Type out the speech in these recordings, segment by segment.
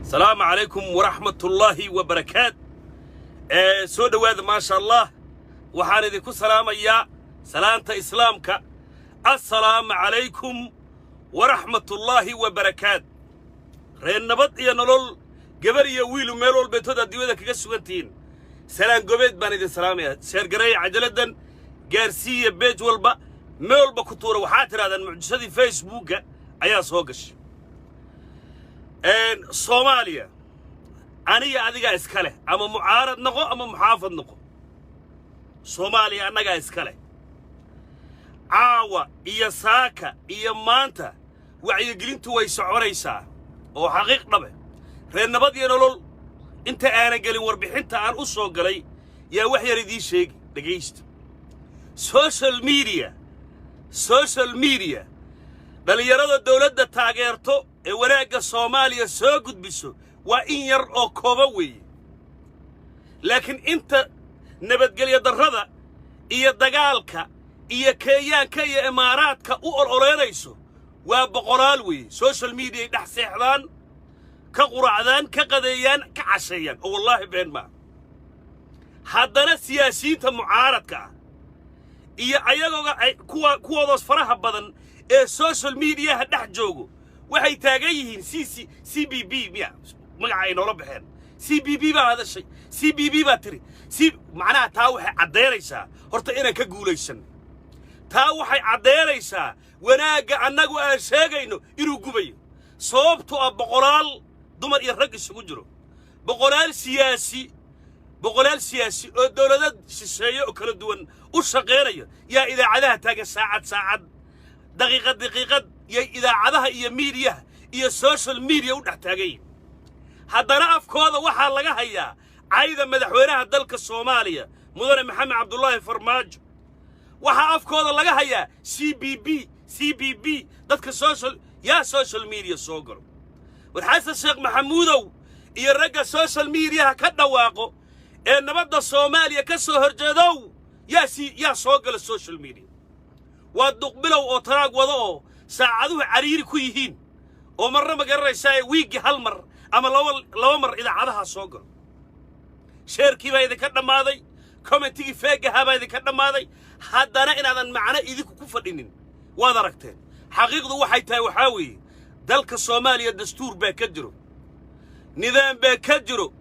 Asalaamu calaykum waraxmatullaahi wa barakaat. Soo dhowaada, maasha Allah. Waxaan idinku salaamayaa salaanta Islaamka: assalaamu calaykum waraxmatullaahi wa barakaat. Reer Nabad iyo Nolol, gabar iyo wiilu, meel walbeetood adduunyada kaga sugan tihiin, salaan gobeed baan idin salaamayaa. Share gareeya cajaladdan, gaarsiiya page walba, meel walba ku tuura. Waxaa tidhahdaan mucjisadii Facebooka ayaa soo gashay. Soomaaliya aniga adigaa iska leh, ama mucaarad noqo ama muxaafad noqo, Soomaaliya annagaa iska leh. Caawa iyo saaka iyo maanta wacyigelintu way soconaysaa oo xaqiiq dhabe. Reer Nabad iyo Nolol, inta aanan gelin warbixinta aan u soo galay, yaa wax yar idiin sheegi. Dhegaysta. Social media dhallinyarada dawladda taageerto ee wanaagga Soomaaliya soo gudbiso waa in yar oo kooban weeye, laakiin inta nabadgelyo darrada iyo dagaalka iyo Kenyaanka iyo Imaaraadka u ololeynayso waa boqolaal weeye. Social mediaay dhex seexdaan, ka quracdaan, ka qadeeyaan, ka casheeyaan, oo wallaahi been maa. Haddana siyaasiyiinta mucaaradka ah iyo ayagooga ay kuwa kuwoodaas faraha badan ee social mediaha dhex joogo waxay taagan yihiin c c c b b miya magaca ay noola baxeen. CBB baa hadashay, CBB baa tiri c. Macnaha taa waxay caddaynaysaa horta inaan ka guulaysan. Taa waxay caddaynaysaa wanaagga annagu aan sheegayno inuu gubayo, sababtoo ah boqolaal dumar iyo rag isugu jiro, boqolaal siyaasi, boqolaal siyaasi oo dowlado shisheeye oo kala duwan u shaqaynaya yaa idaacadaha taagan. Saacad saacad, daqiiqad daqiiqad yay idaacadaha iyo miidiyaha iyo social media u dhex taagan yihin. Haddana afkooda waxaa laga hayaa cayda madaxweynaha dalka Soomaaliya, Mudane Maxamed Cabdulaahi Farmaajo. Waxaa afkooda laga hayaa CBB, CBB. Dadka social yaa social media soo galo, war Xasan Sheekh Maxamuudow iyo ragga social mediaha ka dhawaaqo ee nabadda Soomaaliya ka soo horjeedow, yaa si yaa soo gala social media? Waa duqbilow oo taraag wada oo saacaduhu cariiri ku yihiin oo marna, ma garanaysaa, wiiggii hal mar ama laba mar idaacadaha soo galo. Share-kii baa idinka dhammaaday, commentigii fake-gahaa baa idinka dhammaaday. Haddana inaadan macno idinku ku fadhinin waad aragteen. Xaqiiqdu waxay tahay, waxaa weeye, dalka Soomaaliya dastuur baa ka jiro, nidaam baa ka jiro,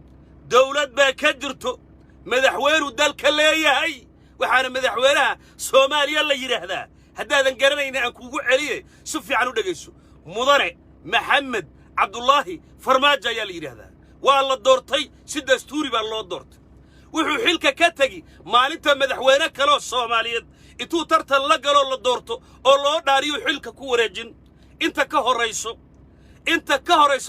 dawlad baa ka jirto, madaxweynuu dalka leeyahay. Waxaana madaxweynaha Soomaaliya la yidhaahdaa, haddaadan garanaynin aan kuugu celiye, si fiican u dhegayso, Mudane Maxamed Cabdulaahi Farmaajo ayaa la yidhaahdaa. Waa la doortay, si dastuuri baa loo doortay. Wuxuu xilka ka tegi maalinta madaxweyne kaleoo Soomaaliyeed intuu tartan la galoo la doorto oo loo dhaariyo xilka ku wareejin. Inta ka horrayso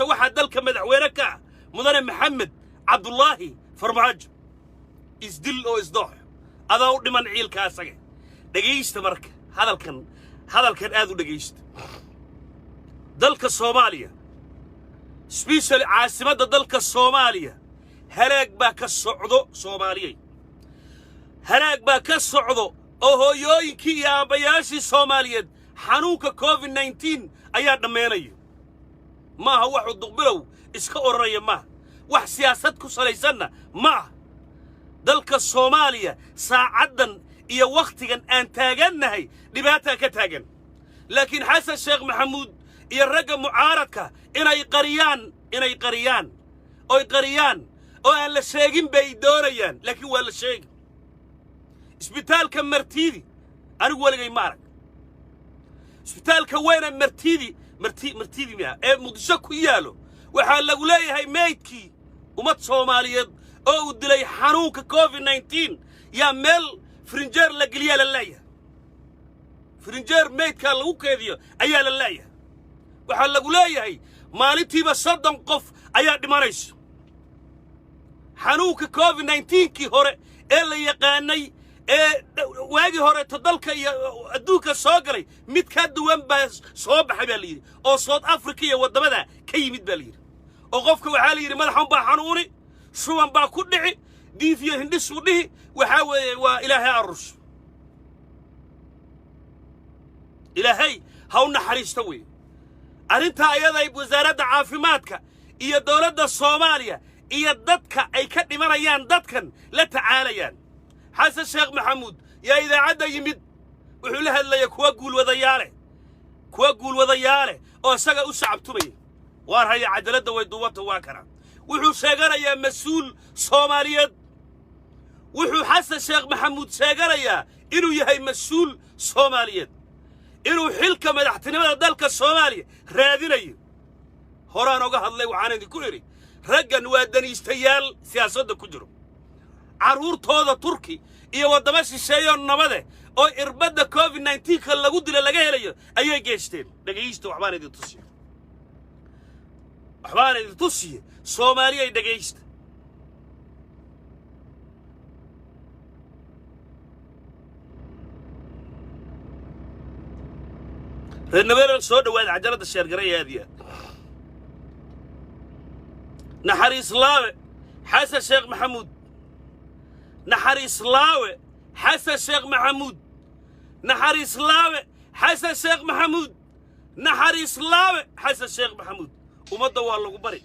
waxaa dalka madaxweyne ka ah Mudane Maxamed Cabdulaahi Farmaajo. Isdil oo isdoox, adaa u dhiman ciilka asaga. Dhegaysta marka hadalkan, hadalkan aad u dhegaysta. Dalka Soomaaliya, special caasimadda dalka Soomaaliya, halaag baa ka socdo. Soomaaliyey, halaag baa ka socdo oo hooyooyinkii iyo aabbayaashii Soomaaliyeed xanuunka COVID-19 ayaa dhammaynaya. Maaha waxuu duqbilow iska odhanaya, maaha wax siyaasad ku salaysanna maaha. Dalka Soomaaliya saacaddan iyo wakhtigan aan taagannahay dhibaataa ka taagan, laakiin Xasan Sheekh Maxamuud iyo ragga mucaaradka inay qariyaan, inay qariyaan oy qariyaan oo aan la sheegin bay doonayaan, laakiin waa la sheegi. Isbitaalka Martiidi anigu weligay ma arag. Isbitaalka weyna Martiidi, Martiidi miya, ee Muqdisho ku yaalo, waxaa lagu leeyahay meydkii ummad Soomaaliyeed oo uu dilay xanuunka COVID-19 yaa meel frinjeer la geliyaa la leeyahay. Frinjeer meydkaa lagu keediyo ayaa la leeyahay. Waxaa lagu leeyahay maalintiiba 30 qof ayaa dhimanayso. Xanuunka COVID-19-kii hore ee la yaqaanay ee waagii horeeto dalka iyo adduunka soo galay mid ka duwan baa soo baxay baa la yidhi, oo South Africa iyo waddamada ka yimid baa la yidhi, oo qofka waxaa la yidhi madaxan baa xanuuni, shuban baa ku dhici, diif iyo hindhisuu dhihi. Waxaa weeye waa Ilaahay arusho, Ilaahay ha u naxariisto weeye. Arrintaa ayaday wasaaradda caafimaadka Iyo dowladda Soomaaliya iyo dadka ay ka dhimanayaan dadkan la tacaalayaan. Xasan Sheekh Maxamuud yaa idaacadda yimid, wuxuu la hadlaya kuwa guulwadayaale, kuwa guulwadayaale oo isaga u sacabtumaya. Waar haya, cadaaladda way duubanta, waa kana. Wuxuu sheeganayaa mas-uul Soomaaliyeed. Wuxuu Xasan Sheekh Maxamuud sheeganayaa inuu yahay mas-uul Soomaaliyeed, inuu xilka madaxtinimada dalka Soomaaliya raadinayo. Horaan oga hadlay, waxaan idinku idhi raggan waa daniistayaal siyaasadda ku jiro. Carruurtooda Turki iyo waddamo shisheeyoo nabade oo irbadda COVID 19-ka lagu dila laga helayo ayay geysteen. Dhegaysta, waxbaan idin tusiye, waxbaan idin tusiye. Soomaaliyay, dhegaysta. Reer Nabeelan, soo dhowaada. Cajaladda share garaya aad iyo aad. Naxariis laawe Xasan Sheekh Maxamuud, naxariis laawe Xasan Sheekh Maxamuud, naxariis laawe Xasan Sheekh Maxamuud, naxariis laawe Xasan Sheekh Maxamuud. Ummadda waa lagu bari.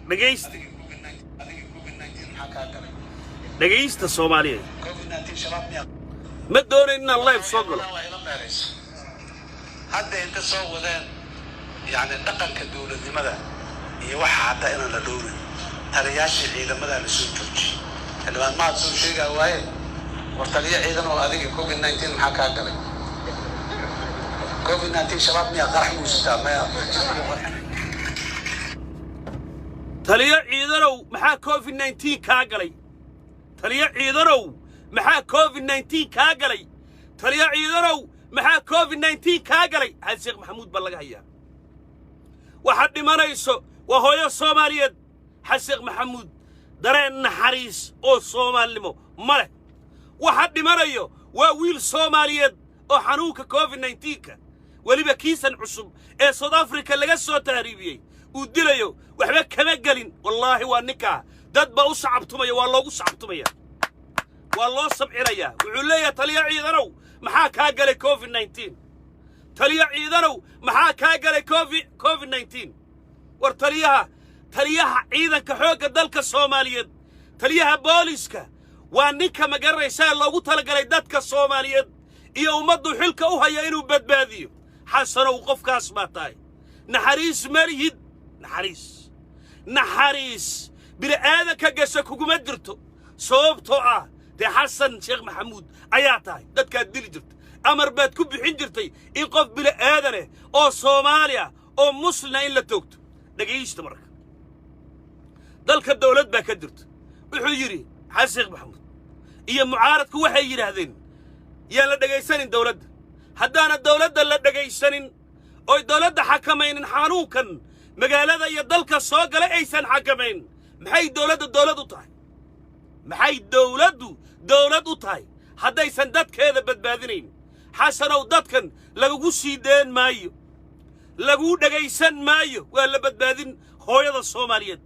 Dhegaysta, dhegaysta Soomaaliyeed, ma doonayn inaan live soo galo. Hadda inta soo wadeen, yani dhaqanka dowladnimada iyo waxa hataa inaan la dhowrin, taliyaashii ciidamadaa la soo joojiyey. Xildhibaan Mahad soo sheegaa waaye, war taliyo ciidan oo adiga COVID 19 maxaa kaa galay? COVID 19 Shabaab miyaa? Qarax muusitaa maya? Taliyo ciidanow, maxaa COVID 19 kaa galay? Taliyo ciidanow, maxaa COVID 19 kaa galay? Taliyo ciidanow, maxaa COVID 19 kaa galay? Xasan Sheekh Maxamuud baa laga hayaa. Waxaad dhimanayso waa hooyo Soomaaliyeed. Xasan Sheekh Maxamuud dareen naxariis oo Soomaalinimo ma leh. Waxa dhimanayo waa wiil Soomaaliyeed oo xanuunka COVID 19-ka, weliba kiisan cusub ee South Africa laga soo tahriibiyey, uu dilayo. Waxba kama gelin. Wallaahi waa ninkaa dad baa u sacabtumaya, waa loogu sacabtumaya, waa loo sabcinayaa. Wuxuu leeyahay: taliyo ciidanow, maxaa kaa galay COVID 19? Taliyo ciidanow, maxaa kaa galay COVID 19? War taliyaha, taliyaha ciidanka xoogga dalka Soomaaliyeed, taliyaha booliska, waa ninka, ma garanaysaa, loogu talagalay dadka Soomaaliyeed iyo ummaddu xilka u haya inuu badbaadiyo. Xasanow, qofkaas baa tahay. Naxariis malihid, naxariis, naxariis bini'aadanka gasha kuguma jirto, sababtoo ah dee Xasan Sheekh Maxamuud ayaa tahay. Dadkaad dili jirta, amar baad ku bixin jirtay in qof bini'aadaneh oo Soomaali ah oo muslina in la toogto. Dhegaysta marka, dalka dawlad baa ka jirta. Wuxuu yidhi Xasan Sheekh Maxamuud iyo mucaaradku waxay yidhaahdeen: yaan la dhegaysanin dawladda. Haddaana dawladda la dhegaysanin oy dawladda xakamaynin xanuunkan magaalada iyo dalka soo galay aysan xakamayn, maxay dawladda dawlad u tahay? Maxay dawladdu dawlad u tahay haddaysan dadkeeda badbaadinayn? Xasanow, dadkan lagugu sii deen maayo, laguu dhegaysan maayo. Waa la badbaadin hooyada Soomaaliyeed,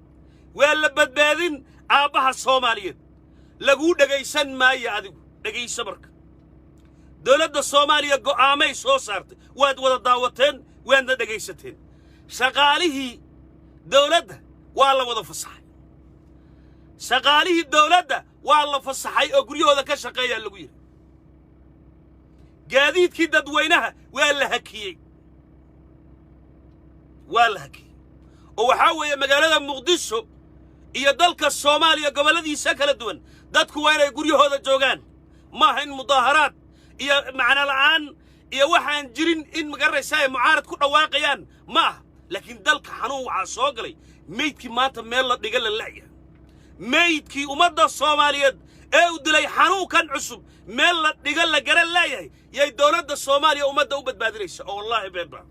waa la badbaadin aabbaha Soomaaliyeed, laguu dhegaysan maayo adigu. Dhegayso marka, dawladda Soomaaliya go'aamay soo saartay, waad wada daawateen, waadna dhegaysateen. Shaqaalihii dawladda waa la wada fasaxay, shaqaalihii dawladda waa la fasaxay oo guryahooda ka shaqeeyaa lagu yidhi. Gaadiidkii dadweynaha waa la hakiyey, waa la hakiyey, oo waxaa weeye magaalada Muqdisho iyo dalka Soomaaliya gobolladiisa kala duwan dadku waa inay guryahooda joogaan. Maaha in mudaaharaad iyo macno la'aan iyo waxaan jirin in, magaranaysaa, ay mucaarad ku dhawaaqayaan ma aha. Laakiin dalka xanuun waxaa soo galay, meydkii maanta meel la dhiga la la'yahay. Meydkii ummadda Soomaaliyeed ee uu dilay xanuunkan cusub meel la dhiga la garan laayahay. Yay dowladda Soomaaliya ummadda u badbaadinaysa oo wallaahi been baa.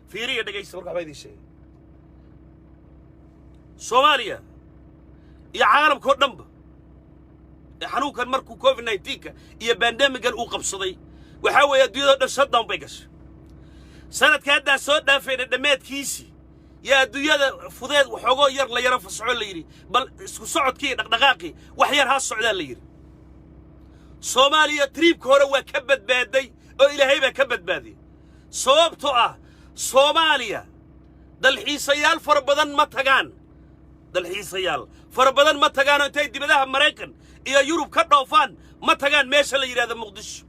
Fiiriya, dhegaysta marka, waxbaa idiin sheegay. Soomaaliya iyo caalamka oo dhanba ee xanuunkan markuu COVID 19-ka iyo pandemic-gan uu qabsaday, waxaa weeye adduunyadao dhan shutdown bay gashay. Sanadka haddaan soo dhaafayna dhammaadkiisii yaa adduunyada fudeed waxoogoo yar la yaro fasaxo, la yidhi bal isku socodkii iyo dhaqdhaqaaqii wax yar ha socdaa la yidhi. Soomaaliya trip-ka hore waa ka badbaaday oo Ilaahay baa ka badbaadiyey. Sababtoo ah Soomaaliya dalxiisayaal fara badan ma tagaan, dalxiisayaal fara badan ma tagaanoo intay dibadaha Maraykan iyo Yurub ka dhoofaan ma tagaan meesha la yidhahdo Muqdisho.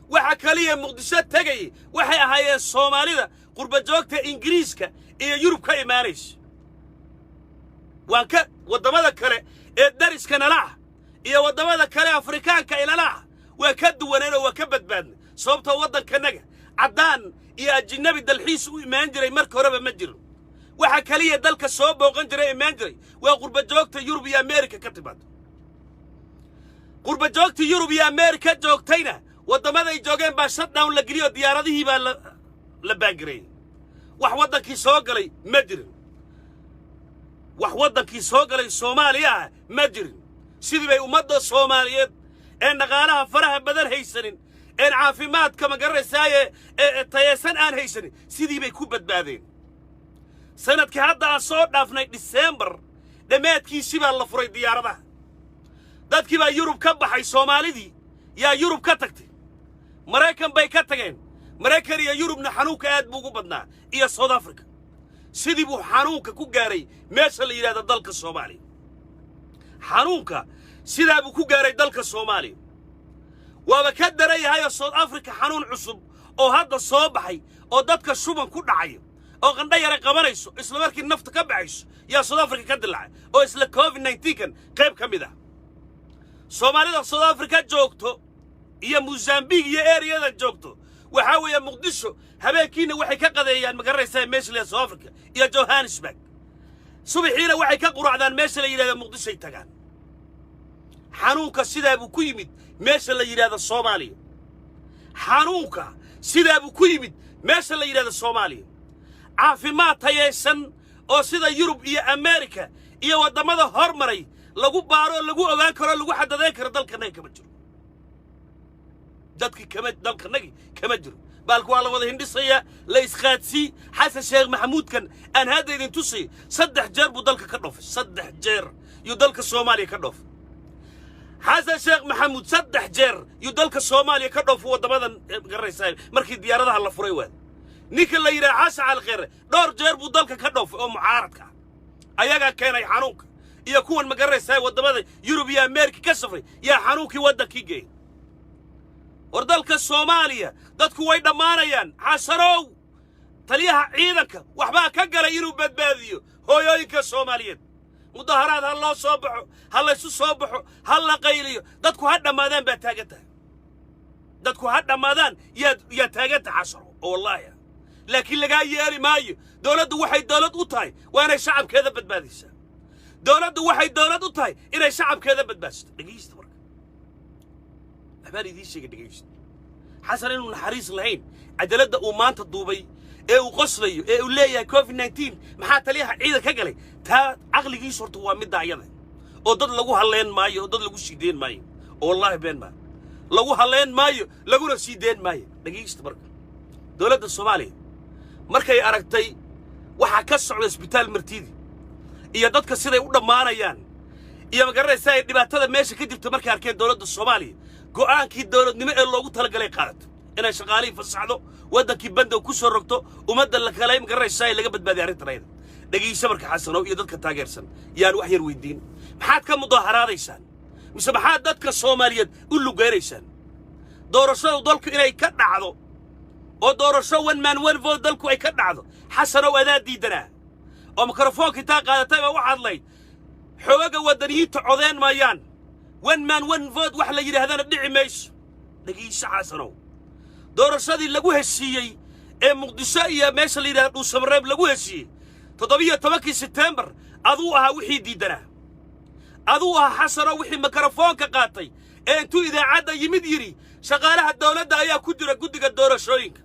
Waxa kaliya Muqdisho tegay waxay ahaayeen Soomaalida qurba joogta Ingiriiska iyo Yurub ka imaanaysa. Waan ka waddamada kale ee dariska nala ah iyo waddamada kale Afrikaanka ilala ah waa ka duwaneen oo waa ka badbaadnay, sababtoo waddankanaga caddaan iyo ajinabi dalxiis u imaan jiray marka horeba ma jiro. Waxa kaliya dalka soo booqan jiray, imaan jiray, waa qurba joogta Yurub iyo Ameerika ka timaado. Qurba joogta Yurub iyo Ameerika joogtayna waddamaday joogeen baa shutdown la geliyo, diyaaradihii baa la ban gareeyey. Wax waddankii soo galay ma jirin, wax waddankii soo galay Soomaaliya ah ma jirin. Sidii bay ummadda Soomaaliyeed een dhaqaalaha faraha badan haysanin, een caafimaadka, ma garanaysaaye, ee tayeysan aan haysanin, sidii bay ku badbaadeen. Sanadkii hadda aan soo dhaafnay Disembar dhammaadkiisii baa la furay diyaaradaha. Dadkii baa Yurub ka baxay, Soomaalidii yaa Yurub ka tagtay, Maraykan bay ka tageen. Maraykan iyo Yurubna xanuunka aad buu ugu badnaa, iyo South Africa. Sidii buu xanuunka ku gaaray meesha la yidhahdo dalka Soomaaliya. Xanuunka sidaa buu ku gaaray dalka Soomaaliya. Waaba ka daran yahayoo South Africa xanuun cusub oo hadda soo baxay oo dadka shuban ku dhacayo oo qandho yara qabanayso, isla markii nafta ka baxayso, yaa South Africa ka dilaacay, oo isla COVID-19-kan qayb ka mid ah. Soomaalida South Africa joogto iyo Mosambique iyo eriyada joogto waxaa weeye Muqdisho habeenkiina waxay ka qadeeyaan, ma garanaysaa, meesha la South Africa iyo Johannesburg, subaxiina waxay ka quracdaan meesha la yidhahdo Muqdishoy tagaan. Xanuunka sidaa buu ku yimid meesha la yidhahdo Soomaaliya. Xanuunka sidaa buu ku yimid meesha la yidhahdo Soomaaliya. Caafimaad tayaysan oo sida Yurub iyo Amerika iyo waddamada hormaray lagu baaro, lagu ogaan karo, lagu xadadayn karo dalkanaga kama jiro. Dadki kama, dalkanagi kama jiro. Baalku waa la wada hindhisayaa, la isqaadsii. Xasan Sheekh Maxamuudkan aan hadda idin tusay 3 jeer buu dalka ka dhoofay, 3 jeer yuu dalka Soomaaliya ka dhoofay. Xasan Sheekh Maxamuud 3 jeer yuu dalka Soomaaliya ka dhoofay, waddamadan garanaysaa, markii diyaaradaha la furay. Waad ninka la yidhaha Xasan Cali Kheyre dhowr jeer buu dalka ka dhoofay oo mucaaradka ah. Ayagaa keenay xanuunka, iyo kuwan, ma garanaysaa, waddamada Yurub iyo Ameerika ka safray yaa xanuunkii waddankii geeyey. War dalka Soomaaliya dadku way dhammaanayaan. Xasanow, taliyaha ciidanka waxbaa ka galay inuu badbaadiyo hooyooyinka Soomaaliyeed. Mudaharaad ha loo soo baxo, ha laysu soo baxo, ha la qayliyo, dadku ha dhammaadaan baa taagan tahay, dadku ha dhammaadaan yaa taagan tahay, Xasanow, oo wallaahi ah. Laakiin lagaa yeeli maayo. Dowladdu waxay dowlad u tahay waa inay shacabkeeda badbaadisaa. Dowladdu waxay dowlad u tahay inay shacabkeeda badbaadisto. Dhegaysta marka, waxbaan idiin sheegay, dhegaysta. Xasan inuu naxariis lahayn, cajaladda uu maanta duubay ee uu qoslayo ee uu leeyahay COVID-19 maxaa taliyaha ciidan ka galay, taa caqligiisu horta waa midda ayada oo dad lagu halleen maayo oo dad lagu sii deen maayo, oo wallaahi been maayo, lagu halleen maayo laguna sii deen maayo. Dhegaysta marka, dowladda Soomaaliya markay aragtay waxaa ka socda isbitaal Martiidi iyo dadka siday u dhammaanayaan iyo, ma garanaysaa, ay dhibaatada meesha ka jirta markay arkeen, dowladda Soomaaliya go'aankii dowladnimo ee loogu talagalay qaadato: inay shaqaalihii fasaxdo, waddankii bandow ku soo rogto, ummadda la kale, ma garanaysaa, laga badbaadiya arrintan ayada. Dhegaysa marka, Xasanow iyo dadka taageersan yaan wax yar weydiin: maxaad ka mudaharaadaysaan, mise maxaad dadka Soomaaliyeed u lugeynaysaan? Doorashadu dalku inay ka dhacdo oo doorasho one man one vote dalku ay ka dhacdo, Xasanow, adaa diidanaa oo mikrofoonka intaa qaadatay baa waxaad layd xoogaga waddaniyiinta codeen maayaan, one man one vote wax la yidhaahdana dhici mayso. Dhegayso Xasanow, doorashadii lagu heshiiyey ee Muqdisho iyo meesha la yidhahda Dhuusamareeb lagu heshiiyey 17-kii Seteembar, aduu ahaa wixii diidanaa, aduu ahaa Xasanow wixii mikrofoonka qaatay ee intuu idaacadda yimid yidhi shaqaalaha dawladda ayaa ku jira guddiga doorashooyinka.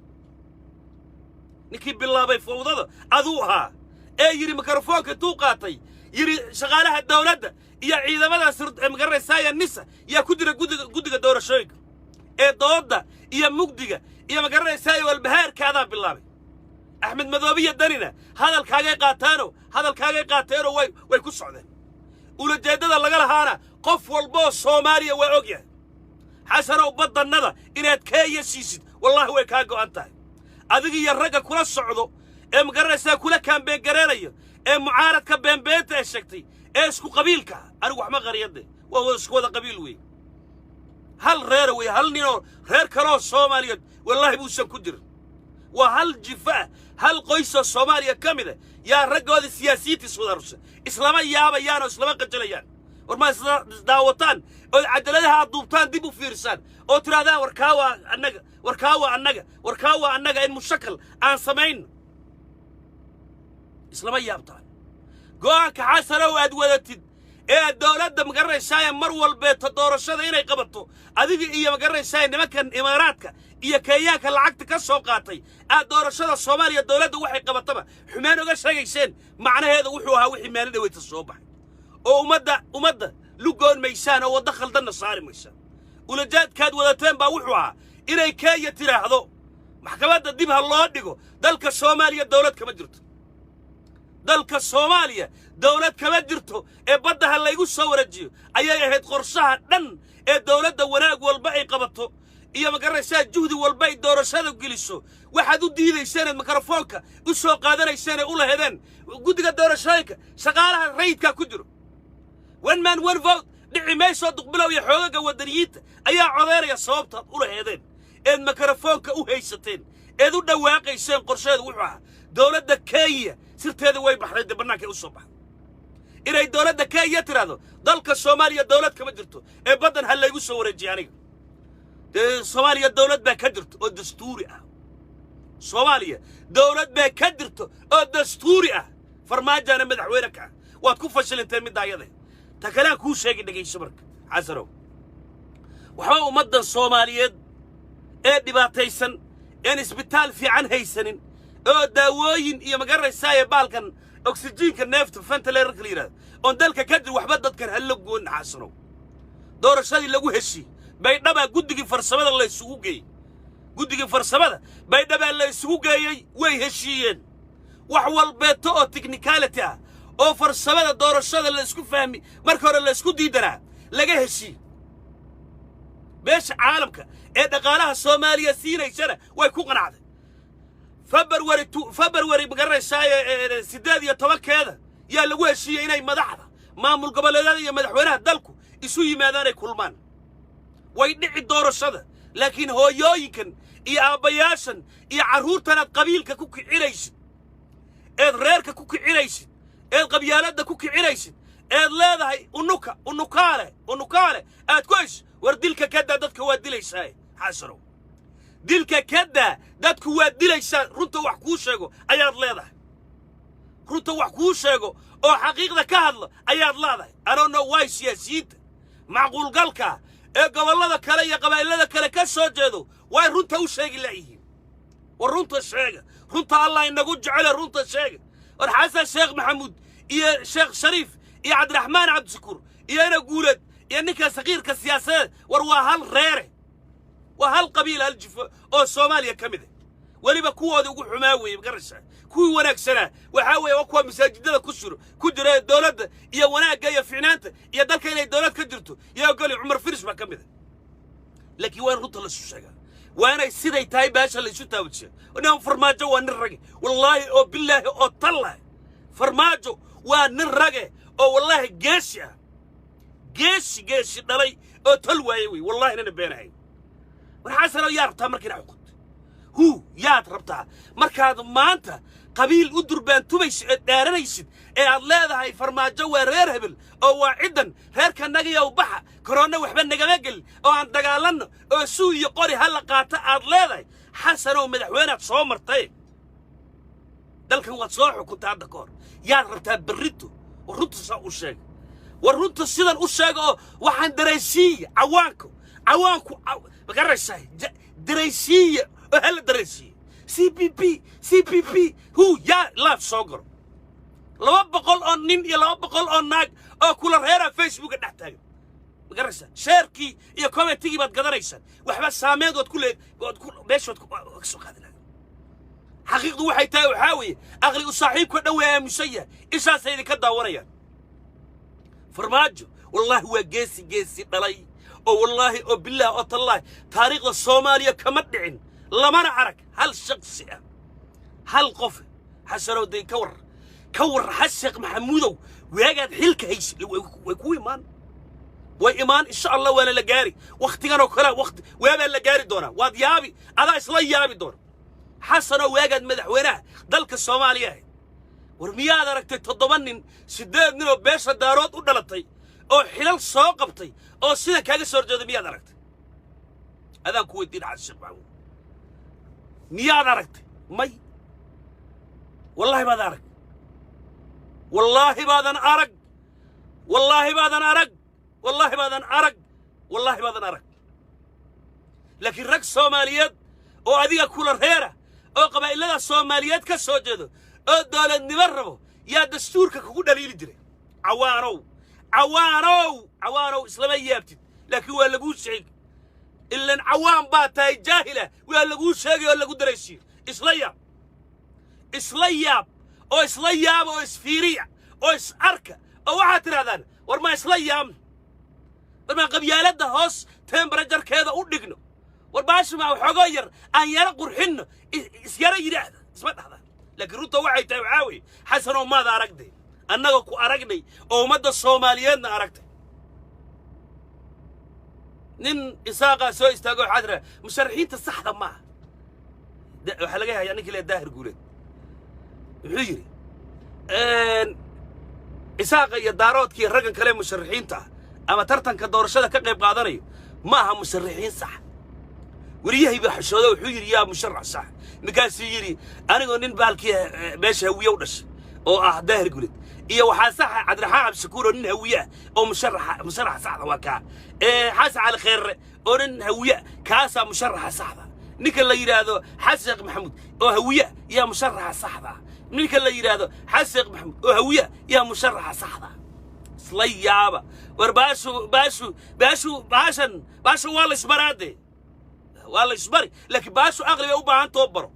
Ninkii bilaabay fawdada aduu ahaa ee yidhi, mikrofoonka intuu qaatay yidhi shaqaalaha dawladda iyo ciidamada magaranaysaaya NISA yaa ku jira guddiga doorashooyinka, ee doodda iyo mugdiga iyo, magaranaysaaya, walbahaarka adaa bilaabay. Axmed Madoobiya Danina hadalkaagay qaataanoo hadalkaagay qaateenoo way ku socdeen. Ulajeeddada laga lahaana qof walboo Soomaaliya waa og yahay. Xasanow, baddannada inaad Kenya siisid wallaahi way kaa go'an tahay, adiga iyo ragga kula socdo ee magaranaysaa kula campaign gareenayo ee mucaaradka beenbeenta ee sheegtay ee isku qabiilka ah. Anigu waxma qariyade, waa wada isku wada qabiil wey, hal reera wey, hal ninoo reer kaloo Soomaaliyeed wallaahi buusan ku jirin. Waa hal jifa ah, hal qoysoo Soomaaliya ka mid a yaa raggooda siyaasiyiinta iswada rusa. Islama yaabayaan oo islama qajalayaan. War ma isdaawataan ood cadaladaha aad duubtaan, dib u fiirsaan oo tidhahdaan, "War kaa waa annaga, war kaa waa annaga, war kaa waa annaga," in mushakal aan samayno. Islama yaabtaan go'aanka, Xasanow, aad wadatid ee aad dowladda magaranaysaaya mar walbeeto doorashada inay qabato, adiga iyo magaranaysaaya nimankan Imaaraadka iyo Kenyaanka lacagta ka soo qaatay, aad doorashada Soomaaliya dowladda waxay qabataba xumaan oga sheegayseen? Macnaheeda wuxuu ahaa wixii maalin dhaweyta soo baxay oo ummadda lugoon maysaan oo waddo khaldanna saari maysaan. Ulajaadkaad wadateen baa wuxuu ahaa inay Kenya tidhaahdo maxkamadda dib ha loo dhigo, dalka Soomaaliya dowlad kama jirto, dalka Soomaaliya dowlad kama jirto ee badda ha laygu soo wareejiyo ayay ahayd qorshaha dhan ee dowladda. Wanaag walba ay qabato iyo magaranaysaa juhdi walba ay doorashada geliso, waxaad u diidayseen eed mikrofoonka u soo qaadanayseen ee u lahedeen guddiga doorashooyinka shaqaalaha rayidkaa ku jiro, one man one vote dhici maysoo Duqbilow iyo xoogaga waddaniyiinta ayaa codeynaya. Sababtaad u laheedeen eed mikrofoonka u haysateen eed u dhawaaqayseen qorsheedu wuxuu ahaa dowladda Kenya sirteeda way baxday, dee bannaankay u soo baxday, inay dowladda Kenya tidhaahdo dalka Soomaaliya dowlad kama jirto ee baddan ha laygu soo wareejiya aniga. Dee Soomaaliya dowlad baa ka jirto oo dastuuri ah, Soomaaliya dowlad baa ka jirto oo dastuuri ah, Farmaajaana madaxweyne ka ah. Waad ku fashilinteen midda ayada. Ta kalean kuu sheegay, dhegayso marka, Xasanow. Waxba ummaddan Soomaaliyeed ee dhibaataysan een isbitaal fiican haysanin oo daawooyin iyo magaranaysaaya baalkan oksijiinka neefta ventilatorka la yidhahdo oon dalka ka jir, waxba dadkan ha la goon, Xasanow. Doorashadii lagu heshiiyey Baydhabaa guddigii farsamada la isugu geeyey, guddigii farsamada Baydhabaa la isugu geeyey, way heshiiyeen. Wax walbeeto oo technicality ah oo farsamada doorashada la isku fahmi marka hore la isku diidanaa laga heshiiyey. Beesha caalamka ee dhaqaalaha Soomaaliya siinaysana way ku qanacday. February magaranaysaa 18-keeda yaa lagu heshiiyey inay madaxda maamul goboleedyada iyo madaxweynaha dalku isu yimaadaan ay kulmaan. Way dhici doorashada, laakiin hooyooyinkan iyo aabbayaashan iyo carruurtan aad qabiilka ku kicinaysid eed reerka ku kicinaysid eed qabyaaladda ku kicinaysid eed leedahay unuka unukaale unukaale aad ku hayso, war dilka kadaa, dadka waa dilaysaa, Xasanow. Dilka kadaa, dadku waa dilaysaa. Runta wax kuu sheego ayaad leedahay, runta wax kuu sheego oo xaqiiqda ka hadla ayaad leedahay. Anoona waay siyaasiyiinta macquulgalka ee gobollada kale iyo qabaa'ilada kale ka soo jeedo way runta u sheegi la'yihiin. War runta sheega, runta Allah inagu jecele, runta sheega. War Xasan Sheekh Maxamuud iyo Sheekh Shariif iyo Cabdiraxmaan Cabdishakuur iyo ina Guuleed iyo ninka sakiirka siyaasadeed, war waa hal reere, waa hal qabiil, hal jifo oo Soomaaliya ka mid ah. Weliba kuwoodii ugu xumaa weeye, magaraysaa? Kuwii wanaagsanaa waxaa weeye waa kuwa masaajidada ku suro ku jira ee dowladda iyo wanaagga iyo ficnaanta iyo dalka inay dowlad ka jirto iyo ogoli. Cumar Firis baa ka mid ah. Laakiin waa in runta laisu sheegaa, waa inay siday tahay baasha laysu taawajiya. Nin Farmaajo waa nin rage, wallaahi oo bilaahi oo tallahi, Farmaajo waa nin rage oo wallaahi geesi ah, geesi geesi dhalay oo tol waaye wey, wallahi nana beenahay. War Xasanow, yaa rabtaa marka inaad xukunto? Hu yaad rabtaa markaad maanta qabiil u durbaantumaysid eed dhaaranaysid ee aad leedahay Farmaajo waa reer hebel oo waa ciddan reerka nagayow baxa, koroonna waxba nagama gelin oo aan dagaalanno oo suu iyo qori ha la qaato aad leedahay? Xasanow, madaxweynaad soo martay, dalkan waad soo xukuntay hadda ka hor. Yaad rabtaa berrito? War runta saa u sheega, war runta sidan u sheega oo waxaan dareensiiya cawaanku, cawaanku magaraysaa, dareensiiya oo hala dareensiiya. CPP CPP hu yaa live soo galo, 200 oo nin iyo 200 oo naag oo kula reeraa Facebooka dhex taagan, magaraysaa? Share-kii iyo commentigii baad gadanaysaan, waxba saameed waad ku leed waad ku meesha waad ku ka soo qaadanaya. Xaqiiqdu waxay tahay waxaa weeye aqli u saaxiibka dhan way aamusan yahay, ishaasay idinka daawanayaan. Farmaajo wallaahi waa geesi geesi dhalay. Oo wallaahi oo billaah oo tallaahi, taariikhda Soomaaliya kama dhicin, lamana arag hal shaksi ah, hal qof. Xasanow, day ka war, ka war. Xasan Sheekh Maxamuudow, waagaad xilka haysa way ku imaan, way imaan, insha Allah, waana la gaari wakhtigan oo kale. Waqti waabaa la gaari doonaa, waad yaabi, adaa isla yaabi doona. Xasanoo, waagaad madaxweynaha dalka Soomaaliya ahayd, war miyaad aragtay 7 nin, 8 nin oo beesha Daarood u dhalatay oo xilal soo qabtay oo sida kaaga soo horjeeda? Miyaad aragtay? Adaan ku weydiin, Xasan Sheekh Maxamuud, miyaad aragtay? May, wallaahi baad arag, wallaahi baadan arag, wallaahi baadan arag, wallaahi baadan arag, wallaahi baadan arag. Laakiin rag Soomaaliyeed oo adiga kula reera oo qabaa'ilada Soomaaliyeed ka soo jeedo oo dowladnimo rabo yaa dastuurka kugu dhaliili jiray. Cawaanow, cawaanow, cawaanow, islama yaabtid, laakiin waa laguu sheeg. Ilan cawaan baa tahay jaahila, waa laguu sheegay oo lagu daraysiiyo. Isla yaab, isla yaab oo isla yaaba oo isfiiriya oo is arka oo waxaad tidhahdaan, war ma isla yaabno? War maa qabyaaladda hoos temperature-keeda u dhigno? War baashu maa waxoogoo yar aan yaro qurxinno? Isyaro yidhaahda, isma dhahdaan. Laakiin runta waxay tahay, waxaa weeye, Xasanoo, maada aragday, annaga ku aragnay oo ummadda Soomaaliyeedna aragtay. Nin Isaaqaa soo istaago, waxaa tiraa musharaxiinta saxda maaha. Waxaa laga hayaa ninkii le Daahir Guuleed, wuxuu yidhi Isaaqa iyo Daaroodkii raggan kale musharaxiinta ah ama tartanka doorashada ka qayb qaadanayo ma aha musharaxiin sax. Weriyahay baa xishooda, wuxuu yidhi, yaa musharax sax? Markaasuu yidhi, anigoo nin baalkii beesha Hawiye u dhashay oo ah Daahir Guuleed iyo waxaa saxa Cabdiraxmaan Cabdishakuur oo nin Hawiye ah oo musharaxa saxda waa kaa, Xasan Cali Kheerre oo nin Hawiye ah, kaasaa musharaxa saxda. Ninka la yidhaahdo Xasan Sheekh Maxamuud oo Hawiye ah yaa musharaxa saxda ah. Ninka la yidhaahdo Xasan Sheekh Maxamuud oo Hawiye ah yaa musharaxa saxda ah. Isla yaaba. War baashu baashu baashu baashan baashu waa la isbaraade, waa la isbari, laakiin baashu aqli bay u baahan too baro.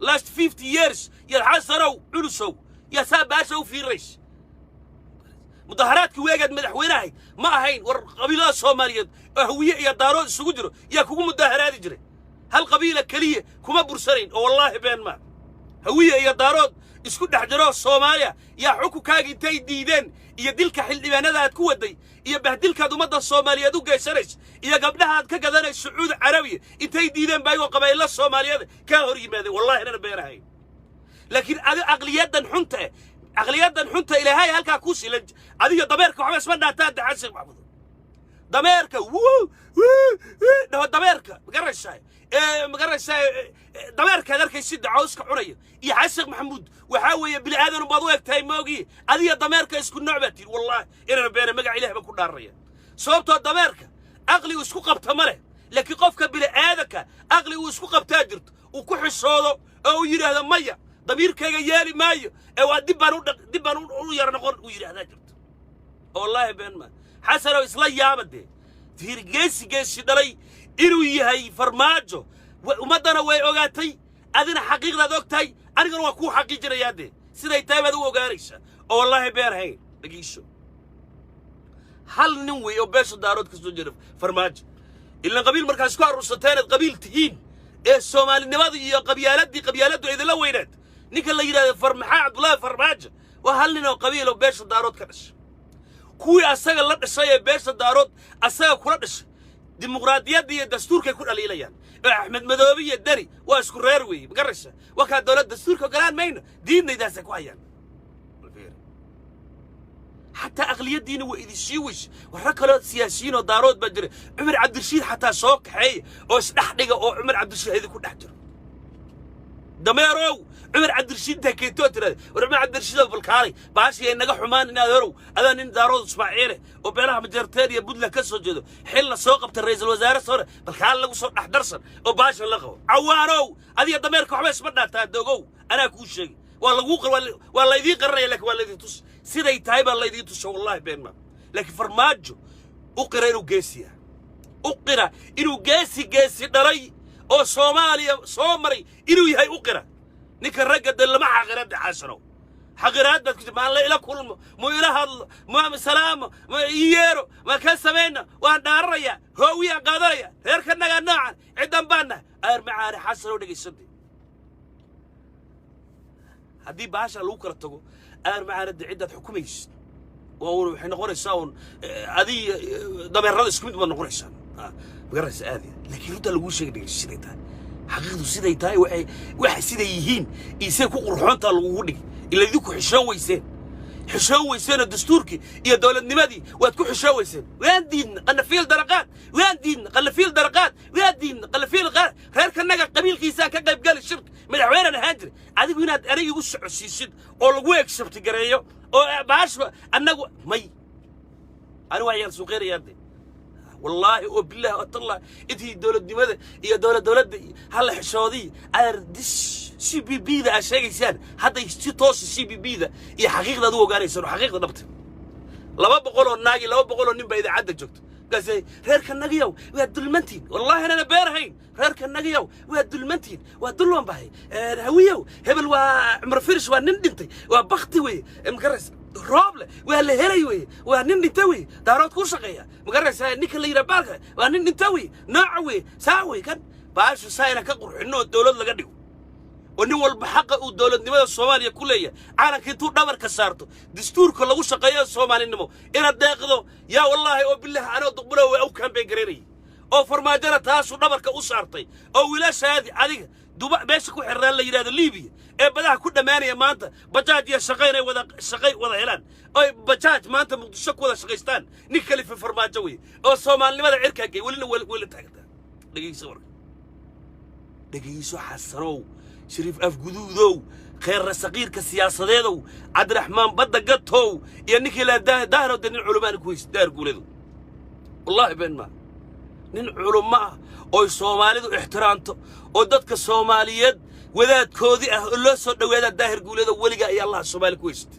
Last 50 years yaad, Xasanow Culusow, yaa saa baasha u fiirinaysa. Mudaharaadkii weegaad madaxweynahay ma ahayn. War qabiilada Soomaaliyeed oo Hawiye iyo Daarood isugu jiro yaa kugu mudaharaadi jiray, hal qabiila keliya kuma bursanayn. Oo wallaahi been maa, Hawiye iyo Daarood isku dhex jiro Soomaaliya yaa xukunkaagi intay diideen iyo dilka xildhibaanada aad ku waday iyo bahdilkaad ummadda Soomaaliyeed u geysanaysa iyo gabdhaha aad ka gadanayso Sacuudi Carabiya intay diideen baa ayagoo qabaa'ilo Soomaaliyeed kaa hor yimaadeen. Wallahi inana been ahayn. Laakiin adi aqliyadan xunta eh, aqliyadan xunta Ilaahay halkaa kuu silan, adiga dameerka waxba isma dhaataa. Daxan Sheekh Maxamuud, dameerka wuu wuu wuu dhaho, dameerka magaraysaa ee magaraysaa, dameerkaad arkaysid cawska cunayo iyo Xasan Sheekh Maxamuud waxaa weeye bini aadan baad u eg tahay moogi, adiga dameerka isku nooc baa tihi. Wallaahi inana beena, magac Ilaah baan ku dhaaranaya. Sababtoo dameerka aqli uu isku qabta ma leh, laakiin qofka bini aadanka aqli uu isku qabtaa jirto, uu ku xishoodo oo uu yidhaahdo, maya, damiirkayga yeeli maayo ee waa dib baan u dib baan u yara noqon uu yidhaahdaa jirto. Wallaahi been ma. Xasanow, isla yaaba dee. Fiir, geesi geesi dhalay inuu yahay Farmaajo ummaddana way ogaatay, adina xaqiiqdaad og tahay, anigana waa kuu xaqiijinayaa dee. Siday tahay baad u ogaanaysaa oo wallaahi been hayn. Dhagiisho, hal nin wey oo beesha Daarood ka soo jeeda, Farmaajo. Ilan qabiil markaad isku aruursateen aad qabiil tihiin ee Soomaalinimada iyo qabyaaladii qabyaaladdu idinla weynaad, ninka la yidhahdo Farmaxaa Cabdullaahi Farmaajo waa hal nin oo qabiil oo beesha Daarood ka dhashay. Kuwii asaga la dhashay ee beesha Daarood asaga kula dhashay dimuqraadiyadda iyo dastuurkay ku dhaliilayaan oo Axmed Madoobe iyo Deni waa isku reer weeye, magaraysa? Waa kaa dowlad dastuurka ogolaan mayno diidnaydaasay ku hayaan. Xataa aqliyaddiina waa idin sii weyse. Warra kaloo siyaasiyiin oo Daarood baa jira. Cumar Cabdirashiid xataa soo kaxeeya oo isdhex dhiga oo Cumar Cabdirashiid idinku dhex jiro. Dameerow, Cumar Cabdirashiid intaa keentoo tirada, war Cumar Cabdirashiid oo balkaalay baashii ay naga xumaan inaad horow, adaa nin Daarood Ismaaciile oo beelaha Majeerteen iyo Puntland ka soo jeedo, xil la soo qabta, ra'iisul wasaare soo balkaal lagu soo dhex darsan oo baashan la qabo. Cawaanow, adiga dameerka waxba isma dhaataa. Dogow, anaa kuu sheegay, waa laguu waa laydiin qaranaya, laakiin waa laydin tus, siday tahay baa laydiin tusa. Wallahi been ma. Laakiin Farmaajo u qira inuu geesi yahay, u qira inuu geesi geesi dhalay oo Soomaaliya soo maray inuu yahay u qira. Ninka ragga de lama xaqira de, Xasanow. Xaqiraad baad ku jirta. Maan la ila kulmo, mu ila hadlo, mu salaamo, ma ii yeero, ma ka samayna? Waan dhaaranayaa, hoowiyaan qaadanaya, reerkanagaa noocan, ciddan baan nahay. Aar macaane Xasanoo, dhegaysade, haddii baasha lagu kala tago, aar macaanada ciddaad xukumaysid waa un waxay noqonaysaa un adii dameerada isku mid baad noqonaysaa, magaraysa aad. Laakiin runtaa laguu sheegay, dhegeyso, siday tahay xaqiiqdu, siday tahay, waxay waxa siday yihiin iyo siday ku qurxoontaa lagugu dhigi. Ila idinku xishoon weyseen, xishoon weyseenoo dastuurkii iyo dowladnimadii waad ku xishoon weyseen. Waan diidna qanafiil daraqaad, waan diidna qanafiil daraqaad, waan diidna qanafiil qaad. Reerkanaga qabiilkiisaan ka qayb gali shirka, madaxweynaan ahaan jiray. Adigu inaad aniga igu socodsiisid oo lagu egsabti gareeyo oo baashba annagu may ani waa yaal suuqeynayaa de. Wallaahi oo bilaahi oo tallah, intii dowladnimada iyo dowladda hala xishoodii dis CBB da aad sheegaysaan, hadday si toosa CBB da iyo xaqiiqda aad u ogaanaysaan oo xaqiiqda dhabta. 200 oo naagi, 200 oo nin baa idaacadda joogto. Markaasay reerka nagiyow waa dulmantiin. Wallaahi anana beerahayn. Reerka nagiyow waa dulmantiin, waa dulman bahay. Hawiyow hebel waa Cumar Firish, waa nin dhintay, waa bakti weye, magaraysa. Rooble waa la helay weye, waa nin dhinta weye, Daarood ku shaqeeya, magaraysa. Ninka la yidhaha baalka waa nin dhinta weye, nooca weye, saa weye. Kan baashu saa inaan ka qurxinno oo dowlad laga dhigo oo nin walba xaqa uu dowladnimada Soomaaliya ku leeyahay, caalamka intuu dhabarka saarto, dastuurka lagu shaqeeyo, soomaalinimo inaad deeqdo. Yaa wallaahi oo bilahi, anoo duqbulo waa u kaambeen garaynayay oo Farmaajona taasuu dhabarka u saartay oo wiilashaadii adiga duba meesha ku xirnaan la yidhahdo Liibiya ee badaha ku dhammaanaya, maanta bajaaj iyo shaqo inay wada shaqay wada helaan oy bajaaj maanta Muqdisho ku wada shaqaystaan, nin kalifa Farmaajo weye oo soomaalinimada cirkaa gey. Welina weli taagtaa. Dhegeyso warka, dhegeyso Xasanow Shariif Afguduudow, kheerra saqiirka siyaasadeedow, Cabdiraxmaan badda gatow iyo ninkii la Daahrow de, nin culumaani ku haysta Daar Guuleedow. Wallaahi been maa, nin culummo ah oy Soomaalidu ixtiraamto oo dadka Soomaaliyeed wadaadkoodii ah oo loo soo dhowaadaa Daahir Guuleedow, weligaa iyo Allaha Soomaali ku haysata.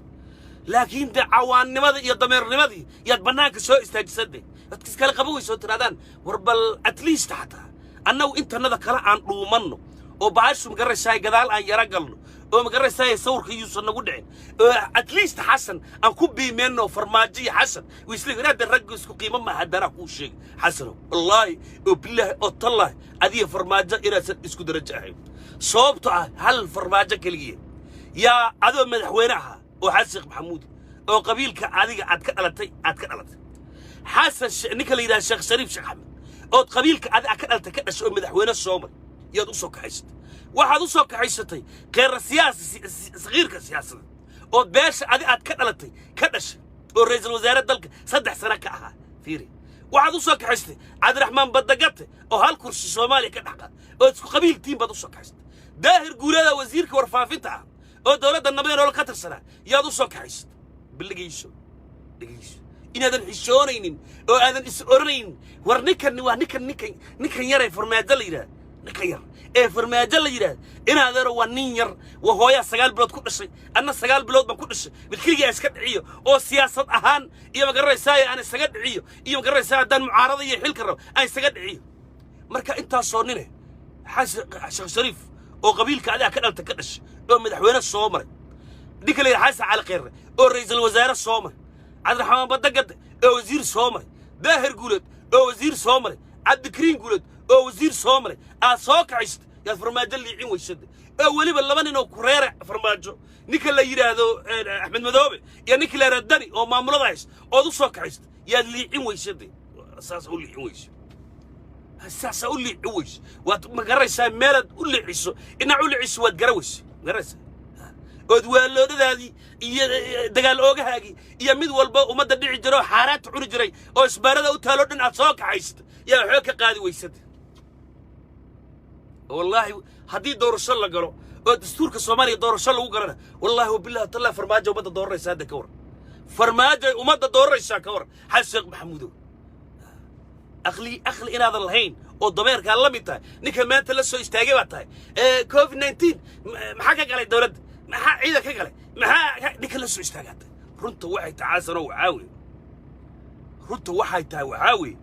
Laakiin dee cawaannimadii iyo dameernimadii yaad bannaanka soo istaajisade, dadka iskala qaban weysoo tirahdaan war bal at least xataa annagu intanada kale aan dhuumanno oo baashu magaraysaay gadaal aan yara galno oo magaraysaay sawirka yuusan nagu dhicin oo at least Xasan aan ku biimeenno. Farmaajo iyo Xasan wisli inaad raggu isku qiimo ma haddana kuu sheegay Xasanow, wallaahi oo bilaahi oo tallaahi, adiga Farmaajo inaadsan isku darajo ahayn, sababto ah hal Farmaajo keligiya yaa adoo madaxweyne ahaa oo Xasan Sheekh Maxamuud oo qabiilka adiga aad ka dhalatay, aad ka dhalatay Xasan, ninka la yidhaha Sheekh Shariif Sheekh Axmed ood qabiilka adiga ka dhalatay ka dhashay oo madaxweyne soo maray yaad u soo kaxaysatay. Waxaad u soo kaxaysatay kheerra siyaasi sakiirka siyaasadda ood beesha adi aad ka dhalatay ka dhashay oo ra'iisul wasaare dalka 3 sano ka ahaa. Fiiri, waxaad u soo kaxaysatay Cabdiraxmaan Badagate oo hal kursi Soomaaliya ka dhex qaad ood isku qabiiltiin baad u soo kaxaysatay. Daahir Guuleeda, wasiirka warfaafinta ah oo dowladda nabadee nolol ka tirsanaa, yaad u soo kaxaysatay. Billigayso, dhegayso, inaadan xishoonaynin oo aadan is oranaynin war ninkan waa ninkan ninkan ninkan yar ee Farmaajo la yidhaahdo, ninkan yar ee Farmaajo la yidhaahdo, inaadero waa nin yar, waa hooyaa 9 bilood ku dhashay, anna 9 bilood baan ku dhashay. Mid keligaa iska dhiciyo oo siyaasad ahaan iyo magaranaysaay aan isaga dhiciyo iyo magaranaysaa haddaan mucaarada iyo xilka rabo aan isaga dhiciyo. Marka intaasoo nine, Xasan Sheekh Shariif oo qabiilka adiga ka dhalta ka dhashay oo madaxweyne soo maray, ninka la yidhaha Xasan Cali Kheyre oo ra'iisul wasaare soo maray, Cabdiraxmaan Badagade oo wasiir soo maray, Daahir Guuleed oo wasiir soo maray, Cabdikariin Guuleed oo wasiir soo maray aad soo kaxaysta, yaad Farmaajo liicin weysada oo weliba laba nin oo kureere Farmaajo, ninka la yidhaahdo Axmed Madoobe iyo ninka la yidhahdo Dani oo maamulada haysta ood u soo kaxaysta, yaad liicin weysada. Saas u liicin weysa, saasaa u liici weyse. Waad ma garanaysaa meelaad u liiciso, inaad u liiciso waad gara weyse, ma garanaysaa, ood waaloodadaadii iyo dagaal oogahaagii iyo mid walba ummadda dhici jira oo xaaraanta cuni jiray oo isbaarada u taaloo dhan aad soo kaxaysata, yaa waxba ka qaadi weysada. Wallaahi haddii doorasho la galo oo dastuurka Soomaaliya doorasho lagu galana, wallaahi wabillahi tallah, Farmaajo ummadda dooranaysa hadda ka waran. Farmaajo ummadda dooranaysaa ka waran. Xasan Sheekh Maxamuudow, aqli aqli inaadan lahayn oo dameerkaa la mid tahay ninka maanta la soo istaagay baa tahay. COVID-19 maxaa ka galay dowladda? Maxaa ciidan ka galay? Maxaa ninka la soo istaagaa tahay? Runta waxay tahay, Xasano, waxaa weeye, runta waxay tahay waxaa weeye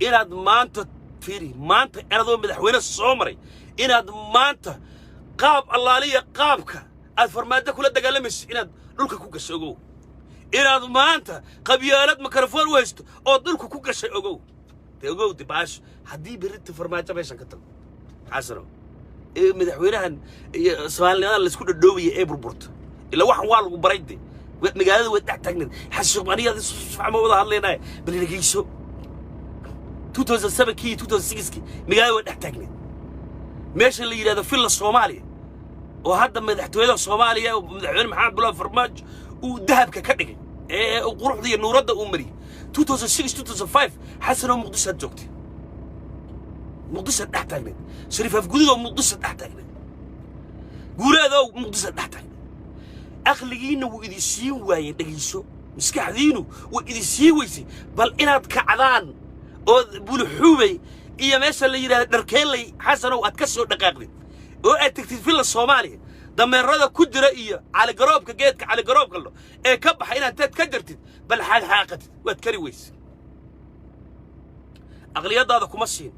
inaad maanta fiiri, maanta inaadoo madaxweyne soo maray, inaad maanta qaab allaaliya qaabka aad Farmaajo kula dagaalamayso inaad Dhulka ku gashay, ogow. Inaad maanta qabyaalad makarafoon u haysto oo dhulka ku gashay, ogow dee, ogow de. Baasho haddii berrinta Farmaajo meeshan ka tago, Xasano, ee madaxweynahan iyo Soomaalinimada laisku dhadhoobaya ee burburto, ila waxan waa lagu baray de. Magaalada way dhex taagneed. Xasan Sheekh, aniga si fiican ma wada hadlaynaya, bal dhegeyso. 2007kii, 2006kii magaalada way dhex taagneed. Meesha la yidhahdo Villa Soomaaliya oo hadda madaxtooyada Soomaaliya oo madaxweyne Maxamed Abdullahi Farmaajo uu dahabka ka dhigay ee uu quruxda iyo nuuradda uu mariyey, 2006, 2005, Xasan oo Muqdisho aad joogtay, Muqdisho dhex taagneed. Shariif Afgudud oo Muqdisho dhex taagneed, Guuraadoo Muqdisho dhex taagneed. Aqligiinna wuu idin siin waayey. Dhegayso, maskaxdiinu way idin sii weysay. Bal inaad kacdaan oo Buluxuubay iyo meesha la yidhahda Dharkeeley, Xasanow, aad ka soo dhaqaaqdid oo aad tegtid Villa Soomaaliya, dameerada ku jira iyo caligaroobka, geedka caligaroobka lo ee ka baxa inaad teed ka jartid, bal xaaqxaaqatid, waad kari weyse. Aqliyadaada kuma siin.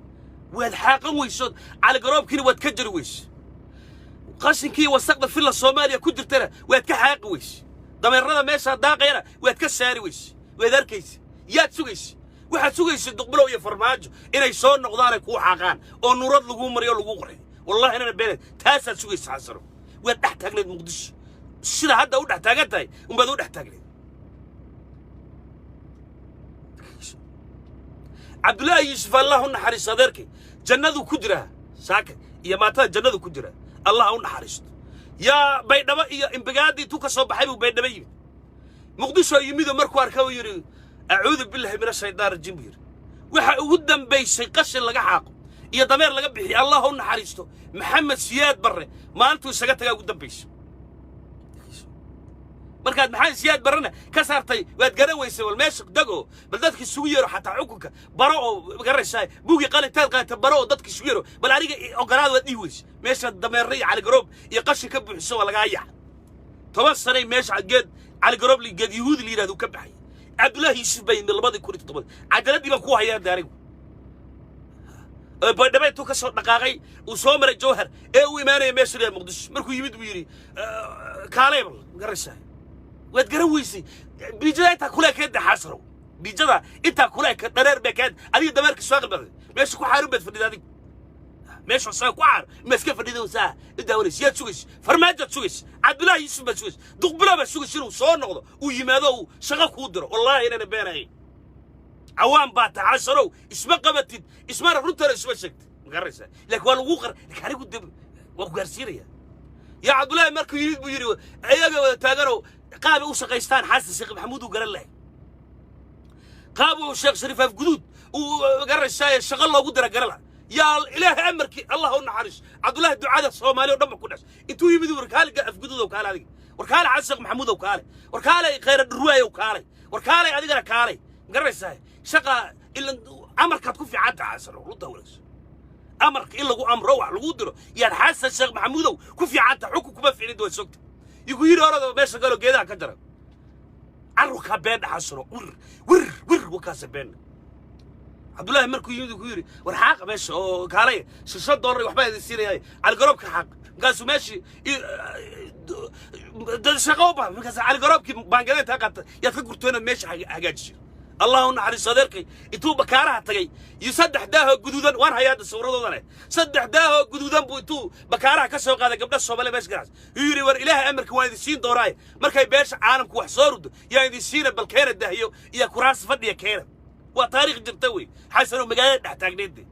Waad xaaqan weysood, caligaroobkiina waad ka jari weyse, qashinkii wasaqda Villa Soomaaliya ku jirtana waad ka xaaqi weyse, dameerada meeshaa daaqayana waad ka saari weyse. Waad arkaysa. Yaad sugaysa? Waxaad sugaysa Duqbilow iyo Farmaajo inay soo noqdaanay kuu xaaqaan oo nuurad laguu mariyo, laguu qoray. Wallahi inana beeneed, taasaad sugaysa. Xasano, waad dhex taagneed Muqdisho. Sida hadda u dhex taagan tahay unbaad u dhex taagneed. Cabdullaahi Yuusuf, Allah u naxariisto, adeerkay jannadu ku jiraa, saaka iyo maatada jannadu ku jiraa, Allah u naxariisto. Yaa Baydhabo iyo Imbigaadii intuu ka soo baxay buu Baydhabo yimid, Muqdisho yimidoo markuu arkay uu yidhi: "Acuudu billahi min ashaytaan rajiim," buu yidhi. Waxa ugu dambaysay qashin laga xaaqo iyo dameer laga bixiyo, Allah u naxariisto, Maxamed Siyaad Barre maalintuu isaga tagaa ugu dambaysay. Markaad Maxamed Siyaad Barrena ka saartay, waad garan weysay. Wal meesha dago, bal dadka isugu yeero, xataa xukunka baro oo garanaysaa, buugii qalintaad qaata baro oo dadka isugu yeero. Bal aniga ogolaad waad dhihi weyse. Meesha dameerre iyo caligaroob iyo qashin ka buuxiso waa lagaa yaca. 10 sanay meesha geed caligaroob, geed Yahuudi la yidhahdo ka baxay. Cabdullaahi Yuusuf baa yimid 2007. Cadaladii baan ku hayaa de anigu. Baydhabo intuu ka soo dhaqaaqay uu soo maray Jawhar ee uu imaanaya meesha la Muqdisho, markuu yimid buu yidhi: "Kaalay." Bal garanaysaa, waad garan weysay. Biijada intaa kule keed xaasrow, biijada intaa kule ka dhareer baa keed. Adiga dameerka soo qalbaday meesha ku xaarun baad fadhida. Adiga meesha saa ku xaar ma iska fadhida, saa i daawanaysa. Yaad sugaysa? Farmaajaad sugaysa, Cabdullaahi Yuusuf baad sugaysa, Duqbilo baad sugaysa inuu soo noqdo, uu yimaado, uu shaqo kuu diro. Wallaahi inana beenahayn. Cawaan baa tahay, Xasarow, isma qabatid, ismana runtana isma sheegtid, ma garanaysaa? Laakiin waa lagu qar, laakiin anigu de waa ku gaarsiinaya. Yaa Cabdullaahi markuu yimid buu yidhi ayaga wada taaganoo qaabay u shaqaystaan Xasan Sheekh Maxamuud uu garan lahay, qaab uu Sheekh Shariif Afguduud uu garanaysaa shaqo loogu dira garan laha. Yaa Ilaahay amarkii, Allah u naxariis Cabdullaahi, ducada Soomaali oo dhan ba ku dhashay. Intuu yimid war kaale Afguduudow, kaale adiga, war kaale Xasan Sheekh Maxamuudow, kaale, war kaale Khayra Dhurwaayow, kaalay, war kaalay adigana, kaalay. Ma garanaysaa shaqa ila amarkaad ku fiican tahay, Xasan, runta wanaagsan amarka in lagu amro, wax lagu diro yaad Xasan Sheekh Maxamuudow ku fiican tahay. Xukun kuma fiicnid, waa sogta. Igu yidhi: "Orada meesha galo, geedaha ka jara." Carruurkaa been xasano, wir wir wir, wakaasa been. Cabdullaahi markuu yimid ku yidhi: "War xaaqa meesha oo kaalay, $5 waxbaa idin siinaya, caligaroobka xaaq." Markaasuu meeshii dad shaqo u baxa, markaas caligaroobkii baangada intaa qaata yaad ka gurtoona meesha hagaajisay. Allah u naxariisto adeerkay, intuu bakaaraha tagay iyo saddex daahoo guduudan waan hayaa hadda sawiradoodane, saddex daahoo guduudan buu intuu bakaaraha ka soo qaaday gabdha Soomaaliya meesha ganacsi yuu yidhi: "War Ilaahay amarka waan idin siin doonaaye, markay beesha caalamku wax soo rudo yaa idin siina, bal keena dahyo iyo kuraas fadhiya keena." Waa taariikh jirta wey. Xasanow, magaalada dhex taagnayd de,